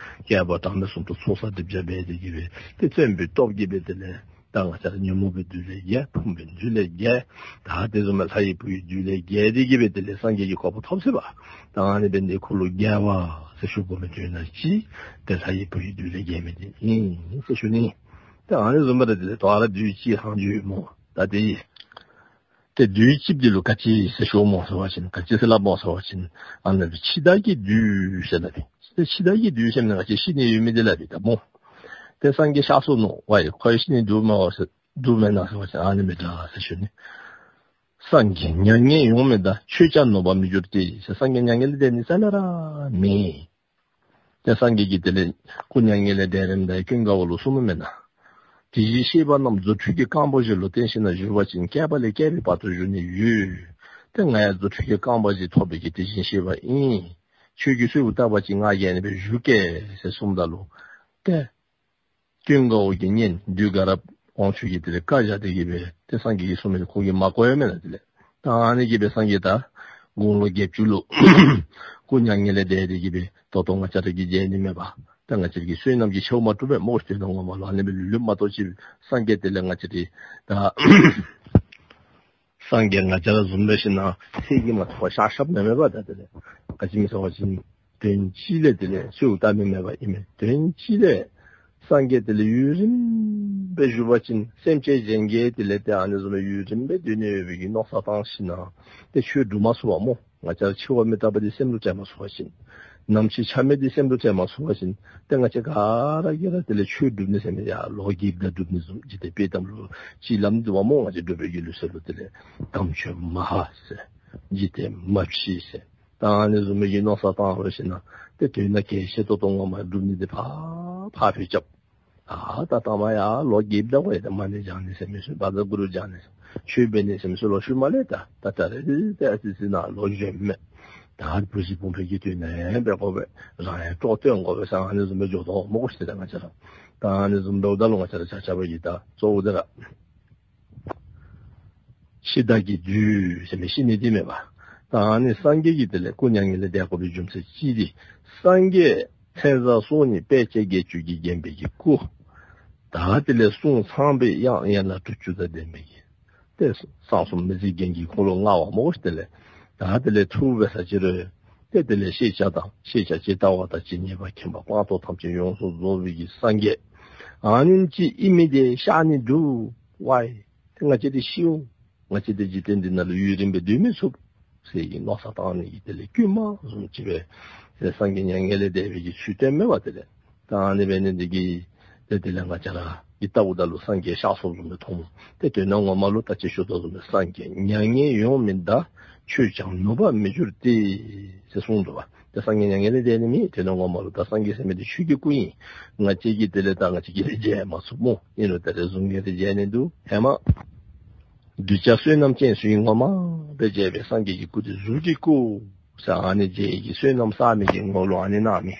བསྐལ་པ་གྲངས་མེད་གསུམ་དུ་ཚོགས་བསགས་སྒྲིབ་སྦྱང་འབད་དེ་གི་སྦེ་ཏེ་བརྩོན་པའི་སྟོབས་ཀྱིས་སྦེ་དེ་ལས་ད་ང་བཅས་ར་ཉོན་མོངས་པའི་བདུད་ལས་རྒྱལ། ཕུང་པོའི་བདུད་ལས་རྒྱལ། ད་དེ་བཟུམ་སྦེ་ལྷ་ཡི་བུ་ཡི་བདུད་ལས་རྒྱལ་ཏེ་གི་སྦེ་དེ་ལས་སངས་རྒྱས་ཀྱི་གོ་འཕང་ཐོབ་ཟེར་བ། ད་ཨ་ནི་འབད་ནི་འདི་ཁོ་ལུ་རྒྱལ་བ་ཟེར་ཞུ་དགོ་མི་དོན་དག་ཅིག་ཏེ་ལྷ་ཡི་བུ་ཡི་བདུད་ལས་རྒྱལ་མི་འདི་ཨིན་ཟེར་ཞུ་ནི། ད་ཨ་ནི་བཟུམ་སྦེ་ར་དེ་ལས་དོ་རུང་བདུད་ཅིག་ལྷག་འགྱོཝ་སྨོ། ད་དེ་ཏེ་བདུད་གཅིག་འདི་ལུ་ག་ཅི་ཟེར་ཞུཝ་སྨོ་ཟེར་བ་ཅིན་ག་ཅི་ཟེར་སླབ་སྨོ་ཟེར་བ་ཅིན་ཨ་ནི་འཆི་བདག་གི་བདུད་ཟེར་སླབ་ཨིན། ཏེ་འཆི་བདག་གི་བདུད་ཟེར་མི་ང་བཅས་ཤི་ནི་ཡོད་མི་འདི་སླབ་ཨིན་ད་སྨོ། ཏེ་སངས་རྒྱས་གཤགས་སོ་ནུག་པ་ཡི། ཁོ་ཡང་ཤི་ནི་འདུག་མས་ཟེར་འདུག་མེན་ན་ཟེར་བ་ཅིན་ཨ་ནི་མི་འདྲ་ཟེར་ཞུ་ནི། སངས་རྒྱས་མྱ་ངན་ཡོང་མི་གདའ། ཆོས་ཀྱང་ནོངས་པར་མི་འགྱུར་ཏེ་ཟེར། སངས་རྒྱས་མྱ་ངན་ལས་འདའ་ནི་རྩ་ལས་ར་མེད། ཏེ་སངས་རྒྱས་ཀྱིས་དེ་ལས་སྐུ་མྱ་ངན་ལས་འདའ་རནམ་ད་ཀུན་དགའ་བོ་ལུ་གསུངམ་མེན་ན། དེ་བཞིན་གཤེགས་པ་རྣམས་རྫུ་འཕྲུལ་གྱི་རྐང་པ་བཞི་ལུ་བརྟེན་ཞིང་ན་བཞུགས་པ་ཅིན་བསྐལ་པ་ལས་བསྐལ་པའི་བར་དུ་བཞུགས་ནི་ཡོད། ཏེ་ང་ཡང་རྫུ་འཕྲུལ་གྱི་རྐང་པ་བཞི་ཐོབ་པའི་གི་དེ་བཞིན་གཤེགས་པ་ཨིན། ཁྱོད་ཀྱིས་གསོལཝ་བཏབ་པ་ཅིན་ང་རྒྱལ་ནི་སྦེ་བཞུགས་གེ་ཟེར་གསུངམ་ད་ལུ་ཏེ་ཀུན་དགའ་བོ་གིས་ཉན། བདུད་དགའ་རབ་དབང་ཕྱུག་གིས་དེ་ལས་བཀའ་བཞག་སྟེ་གི་སྦེ་ཏེ་སངས་རྒྱས་ཀྱིས་གསུངས་མི་ཁོ་གིས་མ་གོ་ཡོད་མེན་ན། དེ་ལས་ད་ཨ་ནི་གིས་སྦེ་སངས་རྒྱས་ད་དགུང་ལོ་བརྒྱད་ཅུ་ལུ་སྐུ་མྱ་ངན་ལས་འདས་ཏེ་གི་སྦེ་ད་ལྟོ་ང་བཅས་ར་གིས་མཇལ་ནི་མེད་པ། ད་ང་བཅས་ར་གི་བསོད་ནམས་ཀྱིས་འཚོ་མ་བཏུབ་པས་སྨོ། དོན་ངོ་མ་ལུ་ཨ་ནི་སྦེ་ལུས་ལུས་མ་གཏོགས་ཅིག་སངས་རྒྱས་དེ་ལས་ང་བཅས་ར་ད་ སངས་རྒྱས་ང་བཅས་ར་བཟུམ་འབད་ཞིན་ན་ཚེ་གི་མ་ཐོགས་ཤ་ཤབ་མེན་མེན་པ། ད་དེ་ལས་ག་ཅི་མི་ཟེར་བ་ཅིན་དོན་སྤྱི་ལས་དེ་ལས་ཚུལ་བལྟ་མི་མེད་པ་ཨིན་མས། དོན་སྤྱི་ལས་སངས་རྒྱས་དེ་ལས་ཡུན་རིངམོ་སྦེ་བཞུགས་པ་ཅིན་སེམས་ཅན་གཞན་གྱིས་དེ་ལས་ཏེ་ཨ་ནི་བཟུམ་སྦེ་ཡུན་རིངམོ་སྦེ་སྡོད་ནི་ཡོད་པའི་གི་མནོ་བསམ་བཏང་ཞིན་ན་ཏེ་ཆོས་སྒྲུབ་མ་ཚུགས་པ་སྨོ། ང་བཅས་ར་འཆི་བ་མི་རྟག་པ་འདི་སེམས་ལུ་བྱ་མ་ཚུགས་པ་ཅིན། ནམ་འཆི་ཆ་མེད་འདི་སེམས་ལུ་བྱ་མ་ཚུགས་པ་ཅིན། ཏེ་ང་བཅས་ག་ར་གིས་ར་དེ་ལས་ཆོས་སྒྲུབ་ནི་ཟེར་མི་ཡར་ལོ་རྒསཔ་ད་སྒྲུབ་ནི་བཟུམ་ཅིག་ཏེ་དཔེ་གཏམ་ལུ་ཅིག་ལམ་འདི་བ་སྨོ། ང་བཅས་འབྲུག་པའི་གི་ལུགས་སྲོལ་ལུ་དེ་ལས་དམ་ཆོས་མ་ཧ་ཟེར། འཇིག་རྟེན་མ་ཕྱི་ཟེར། ད་ཨ་ནི་བཟུམ་མའི་གི་མནོ་བསམ་བཏང་རུང་ཞིན་ན་ཏེ་དོན་ན་གལ་ཆེ་ཏོག་ཏོ་ངོ་མ་སྒྲུབ་ནི་འདི་ཕར་ཕར་ཕུད་རྐྱབ། ད་ད་ལྟ་མ་ཡར་ལོ་རྒསཔ་ད་འགོ་ཡང་ཏེ་མ་ཎི་བགྱང་ནི་ཟེར་མི་ཚུ་བཛྲ་གུ་རུ་བགྱང་ནི་ཟེར་ཆོས་འབད་ནི་ཟེར་མི་ཚུ་ལོག་ཤུལ་མ་ལས་ད་ད་ད་རེས་ཏེ་ཨ་ཙི་ཙི་ནང་ལོག་བྱོནམ་མས། ད་བུ་གཞི་བུམོ་ཕོ་གི་དོན་ཡང་འབད་དགོ་པས། རང་ཡང་སྲོག་བཏོན་དགོ་པས་ཟེར་ཨ་ནི་བཟུམ་སྦེ་འགྱོ་དོ་སྨོ་གོ་ཤིག། ད་ང་བཅས་ར་ད་ཨ་ནི་བཟུམ་འབདཝ་ད་ལུ་ང་བཅས་ར་ཆ་ཁྱབ་ཀྱིས་ད་གཙོ་བོ་དེ་ར་འཆི་བདག་གི་བདུད་ཟེར་མི་ཤི་ནི་འདི་མེན་པ། ད་ཨ་ནི་སངས་རྒྱས་ཀྱི་དེ་ལས་སྐུ་མྱ་ངན་ལས་འདས་དགོ་པའི་རྒྱུ་མཚན་ཅིག་འདི་སངས་རྒྱས་མཚན་བཟང་སོ་གཉིས་དཔེ་བྱད་བརྒྱད་ཅུ་གིས་བརྒྱན་པའི་གི་སྐུ། ད་དེ་ལས་གསུང་ཚངས་པའི་དབྱངས་ཡན་ལག་དྲུག་ཅུ་དང་ལྡན་པའི་གི་ཏེ་གསང་གསུམ་མི་ཟད་རྒྱན་གྱི་འཁོར་ལོ་མངའ་བ་སྨོ་གོ་ཤིག། དེ་ལས་ད་དེ་ལས་ཐུགས་འབད་ས་ཅི་རུང་ཏེ་དེ་ལས་ཤེས་བྱ་དང་ཤེས་བྱ་ཇི་ལྟ་བ་དང་ཇི་སྙེད་པ་མཁྱེན་པ་སྤངས་རྟོགས་ཐམས་ཅད་ཡོངས་སུ་རྫོགས་པའི་གི་སངས་རྒྱས་ཨ་ནེམ་ཅིག་ཨིན་མི་འདི་གཤགས་ནི་འདུག་ཝའི། ཏེ་ང་བཅས་འདི་ཤིཝ་ང་བཅས་འདི་འཇིག་རྟེན་འདི་ནང་ལུ་ཡུན་རིངམོ་སྦེ་སྡོད་མི་ཚུགས་ཟེར་གྱི་མནོ་བསམ་བཏང་ནི་གི་དེ་ལས་བསྐུལ་མ་བཟུམ་ཅིག་སྦེ་ཏེ་སངས་རྒྱས་མྱ་ངན་ལས་འདས་པའི་གི་ཚུལ་སྟོནམ་མས་པ། དེ་ལས་ད་ཨ་ནི་འབད་ནི་འདི་གིས་ཏེ་དེ་ལས་ང་བཅས་ར་གིས་བལྟཝ་ད་ལུ་སངས་རྒྱས་གཤགས་སོཔ་བཟུམ་སྦེ་མཐོངམ། ཏེ་དོན་ངོ་མ་ལུ་ད་ཅི་ཞུ་དོ་བཟུམ་སྦེ་སངས་རྒྱས་མྱ་ངན་ཡོང་མིན་འདའ། ཆོས་ཀྱང་ནུབ་པར་མི་འགྱུར་ཏེ་ཟེར་གསུངས་འདུག་པ། ཏེ་སངས་རྒྱས་མྱ་ངན་ལས་འདས་ནི་མེད། དོན་ངོ་མ་ལུ་ད་སངས་རྒྱས་ཟེར་མི་འདི་ཆོས་ཀྱི་སྐུ་ཨིན། ང་བཅས་ཀྱིས་དེ་ལས་ད་ང་བཅས་ཀྱིས་ར་མཇལ་མ་ཚུགས་སྨོ། ཨིན་རུང་ད་རེས་གཟུགས་བརྙན་ར་མཇལ་ནི་འདུག། ཧེ་མ་གདུལ་བྱ་བསོད་ནམས་ཅན་ཚུ་གིས་ངོ་མ་སྦེ་མཇལ་བའི་སངས་རྒྱས་ཀྱི་སྐུ་འདི་གཟུགས་ཀྱི་སྐུ་ཟེར་ཨ་ནི་མཇལ་ནི་གི་བསོད་ནམས་བསགས་མི་གི་ངོ་ལུ་ཨ་ནི་གནང་མི།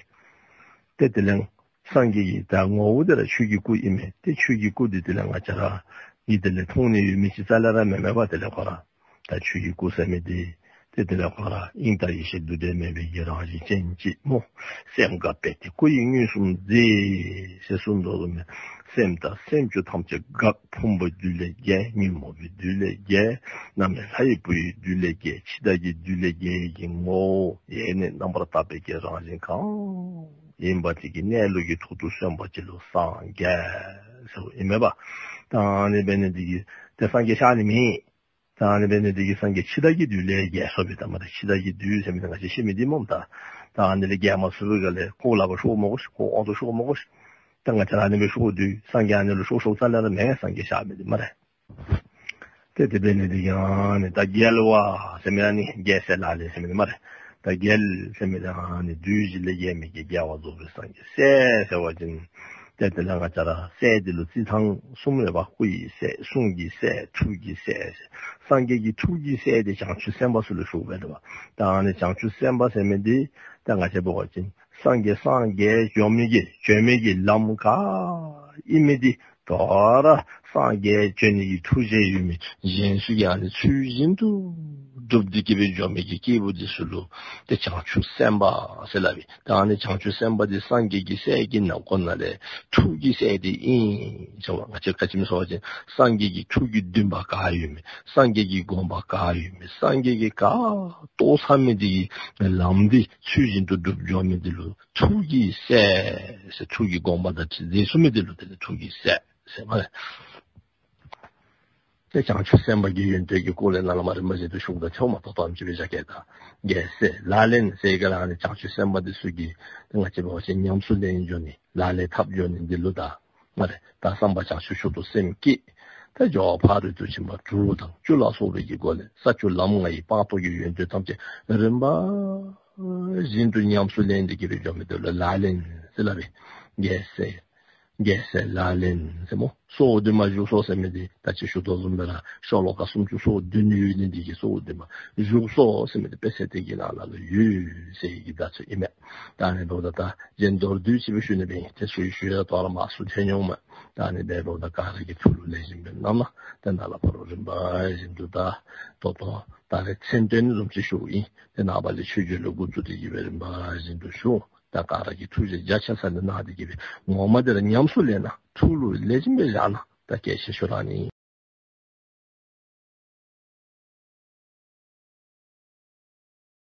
ཏེ་དེ་ལས་སངས་རྒྱས་ཀྱི་ད་ངོ་བོ་འདི་ར་ཆོས་ཀྱི་སྐུ་ཨིན་མས། ཏེ་ཆོས་ཀྱི་སྐུ་འདི་དེ་ལས་ང་བཅས་ར་གིས་དེ་ལས་མཐོང་ནི་ཡོད་མི་ཅིག་རྩ་ལས་ར་མེན་མས་པ། དེ་ལས་ཁོ་ར་ད་ཆོས་ཀྱི་སྐུ་ཟེར་མི་འདི་ཏེ་དེ་ལས་ཁོ་ར་དབྱིངས་དང་ཡེ་ཤེས་འདུ་འབྲལ་མེད་པའི་གི་རང་བཞིན་ཅན་ཅིག་སྨོ། སེམས་འགགས་པས་ཏེ་སྐུ་ཡི་མངོན་སུམ་མཛེས་ཟེར་གསུངས་དོ་བཟུམ་སྦེ་སེམས་དང་སེམས་བཅུ་ཐམས་ཅད་འགག། ཕུང་པོའི་བདུད་ལས་རྒྱལ། ཉོན་མོངས་པའི་བདུད་ལས་རྒྱལ། ནམ་མཁའི་ལྷ་ཡི་བུ་ཡི་བདུད་ལས་རྒྱལ། འཆི་བདག་གི་བདུད་ལས་རྒྱལ་བའི་གི་ངོ་བོ་ཡེ་ནས་རྣམ་པར་དག་པའི་གི་རང་བཞིན་གང་ཡིན་པ་ཅིག་གི་གནས་ལུགས་ཀྱི་ཐོག་ཏུ་སོན་པ་ཅིག་ལུ་སངས་རྒྱས་ཟེརཝ་ཨིན་མས་པ། ད་ཨ་ནི་འབད་ནི་འདི་གིས་ཏེ་སངས་རྒྱས་གཤགས་ནི་མེད། ད་ཨ་ནི་འབད་ནི་འདི་གིས་སངས་རྒྱས་འཆི་བདག་གི་བདུད་ལས་རྒྱལ་སོ་སྦེ་ད་མ་ད་འཆི་བདག་གི་བདུད་ཟེར་མི་འདི་ང་བཅས་ཤི་མི་འདི་སྨོ། ད་ད་ཨ་ནི་ལས་རྒྱལ་མ་ཚུགས་པའི་སྒང་ལས་ཁོ་ལག་པར་ཤོརཝ་སྨོ་གོ་ཤིག། ཁོ་དབང་དུ་ཤོརཝ་སྨོ་གོ་ཤིག། ད་ང་བཅས་ར་ཨ་ནི་སྦེ་ཤོརཝ་འདུག། སངས་རྒྱས་ཨ་ནི་ལུ་ཤོར་ཤོརཝ་རྩ་ལས་ར་མེན། སངས་རྒྱས་གཤགས་མི་འདི་སྨ་རེ། ཏེ་དེ་འབད་ནི་འདི་གིས་ཨ་ནི་ད་རྒྱལ་བ་ཟེར་མི་ཨ་ནི་རྒྱལ་སྲས་ལག་ལེན་ཟེར་མི་འདི་སྨ་རེ། ད་རྒྱལ་ཟེར་མི་འདི་ཨ་ནི་བདུད་བཞི་ལས་རྒྱལ་མི་གི་རྒྱལ་བ་རྫོགས་པའི་སངས་རྒྱས། སྲས་ཟེར་བ་ཅིན་ཏེ་དེ་ལས་ང་བཅས་ར་སྲས་འདི་ལུ་རྩིས་ཐངས་གསུམ་ཡོད་པ། སྐུ་ཡི་སྲས། གསུང་གི་སྲས། ཐུགས་ཀྱི་སྲས། སངས་རྒྱས་ཀྱི་ཐུགས་ཀྱི་སྲས་འདི་བྱང་ཆུབ་སེམས་དཔའ་ཚུ་ལུ་ཞུཝ་མས་པ། ད་ཨ་ནི་བྱང་ཆུབ་སེམས་དཔའ་ཟེར་མི་འདི་ད་ང་བཅས་འབད་བ་ཅིན་སངས་རྒྱས་སངས་རྒྱས་འགྱོ་མི་གི་བྱོན་མི་གི་ལམ་ག་ཨིན་མི་འདི་དོ་རུང་སངས་རྒྱས་བྱོན་ནི་གི་ཐུགས་རྗེ་ཡོད་མི་གཞན་ཚུ་གིས་ཨ་ནི་ཚུལ་བཞིན་དུ་སྒྲུབ་སྟེ་གི་སྦེ་འགྱོ་མི་གི་སྐྱེས་བུ་འདི་ཚུ་ལུ་ཏེ་བྱང་ཆུབ་སེམས་དཔའ་ཟེར་སླབ་ཨིན། ད་ཨ་ནི་བྱང་ཆུབ་སེམས་དཔའ་འདི་སངས་རྒྱས་ཀྱི་སྲས་ཀྱི་ནང་ཁོངས་ནང་ལས་ཐུགས་ཀྱི་སྲས་འདི་ཨིན་ཟེར་བ། ང་བཅས་ག་ཅི་སྨོ་ཟེར་བ་ཅིན་སངས་རྒྱས་ཀྱི་ཐུགས་ཀྱི་འདུན་པ་ག་ཡོད་མི་སངས་རྒྱས་ཀྱི་དགོངས་པ་ག་ཡོད་མི་སངས་རྒྱས་ཀྱིས་ག་རྟོགས་ཚར་མི་འདི་གི་ལམ་འདི་ཚུལ་བཞིན་དུ་སྒྲུབ་འགྱོ་མི་འདི་ལུ་ཐུགས་ཀྱི་སྲས་ཟེར། ཐུགས་ཀྱི་དགོངས་པ་དང་འཁྲིལ་ཏེ་གསུངས་མི་འདི་ལུ་དེ་ལས་ཐུགས་ཀྱི་སྲས་ཟེར་སྨ་རེ། ཏེ་བྱང་ཆུབ་སེམས་དཔའ་གི་ཡོན་ཏན་གྱི་སྐོར་ལས་ནཱ་ལས་མར་རིམ་པ་བཞིན་དུ་ཞུཝ་ད་ཆོག་མ་གཏོགས་དོན་ཅིག་སྦེ་བཞག་གེ། ད་རྒྱལ་སྲས་ལག་ལེན་ཟེར་ག་ར་ཨ་ནི་བྱང་ཆུབ་སེམས་དཔའ་འདི་ཚུ་གིས་ཏེ་ང་བཅས་འབད་བ་ཅིན་ཉམས་སུ་ལེན་འགྱོ་ནི་ལག་ལེན་འཐབ་འགྱོ་ནི་འདི་ལུ་ད་སྨ་རེ། ད་བསམ་པ་བྱང་ཆུབ་མཆོག་ཏུ་སེམས་བསྐྱེད། ད་སྦྱོར་བ་ཕ་རོལ་ཏུ་ཕྱིན་པ་དྲུག་དང་བཅུ་ལ་སོགས་པའི་གི་སྒོ་ལས་ས་བཅུ་ལམ་ལྔ་ཡི་སྤངས་རྟོགས་ཀྱི་ཡོན་ཏན་ཐམས་ཅད་རིམ་པ་བཞིན་དུ་ཉམས་སུ་ལེན་ཏེ་གི་སྦེ་འགྱོ་མི་འདི་ལུ་ལག་ལེན་ཟེར་སླབ་ཨིན། རྒྱལ་སྲས་རྒྱལ་སྲས་ལག་ལེན་ཟེར་སྨོ། སོ་བདུན་མ་བཞུགས་སོ་ཟེར་མི་འདི་ད་ཅི་ཞུ་དོ་བཟུམ་སྦེ་ར་ཤོ་ལོ་ཀ་སུམ་ཅུ་སོ་བདུན་ཡོད་ནི་འདི་གིས་སོ་བདུན་མ་བཞུགས་སོ་ཟེར་མི་འདི་དཔེ་ཆ་འདི་གི་ནང་ན་ལུ་ཡོད་ཟེར་གྱི་བརྡ་ཚུ་ཨིན་མས། ད་ཨ་ནི་འབདཝ་ད་ད་གཞན་མདོར་བསྡུས་ཅིག་སྦེ་ཞུ་ནི་སྦེ་ཨིན། ཏེ་ཞུ་ཞུ་ཡང་དོ་རུང་མང་སུ་ཐོན་འོང་མས། ད་ཨ་ནི་འབདཝ་ད་ག་ར་གིས་ཐུགས་ལུ་ལེགས་ཤོམ་སྦེ་བསྣམས་ལ། ཏེ་ནཱ་ལས་ཕར་རིམ་པ་བཞིན་དུ་ད་ད་ལྟོ་ད་རེས་མཚན་དོན་བཟུམ་ཅིག་ཞུཝ་ཨིན། ཏེ་ནངས་པ་ལས་ཆོས་རྒྱུད་ལུ་འགོ་བཙུགས་ཏེ་གི་སྦེ་རིམ་པ་བཞིན་དུ་ཞུ། ད་ག་ར་གིས་ཐུགས་རྗེ་རྒྱ་ཆེ་ས་ལས་གནང་སྟེ་གི་སྦེ་ངོ་མ་འདི་ར་ཉམས་སུ་ལེན་གནང་། ཐུགས་ལུ་ལེགས་ཤོམ་སྦེ་བཞག་གནང་། ད་གལ་ཆེ་ཤོས་ར་ཨ་ནི།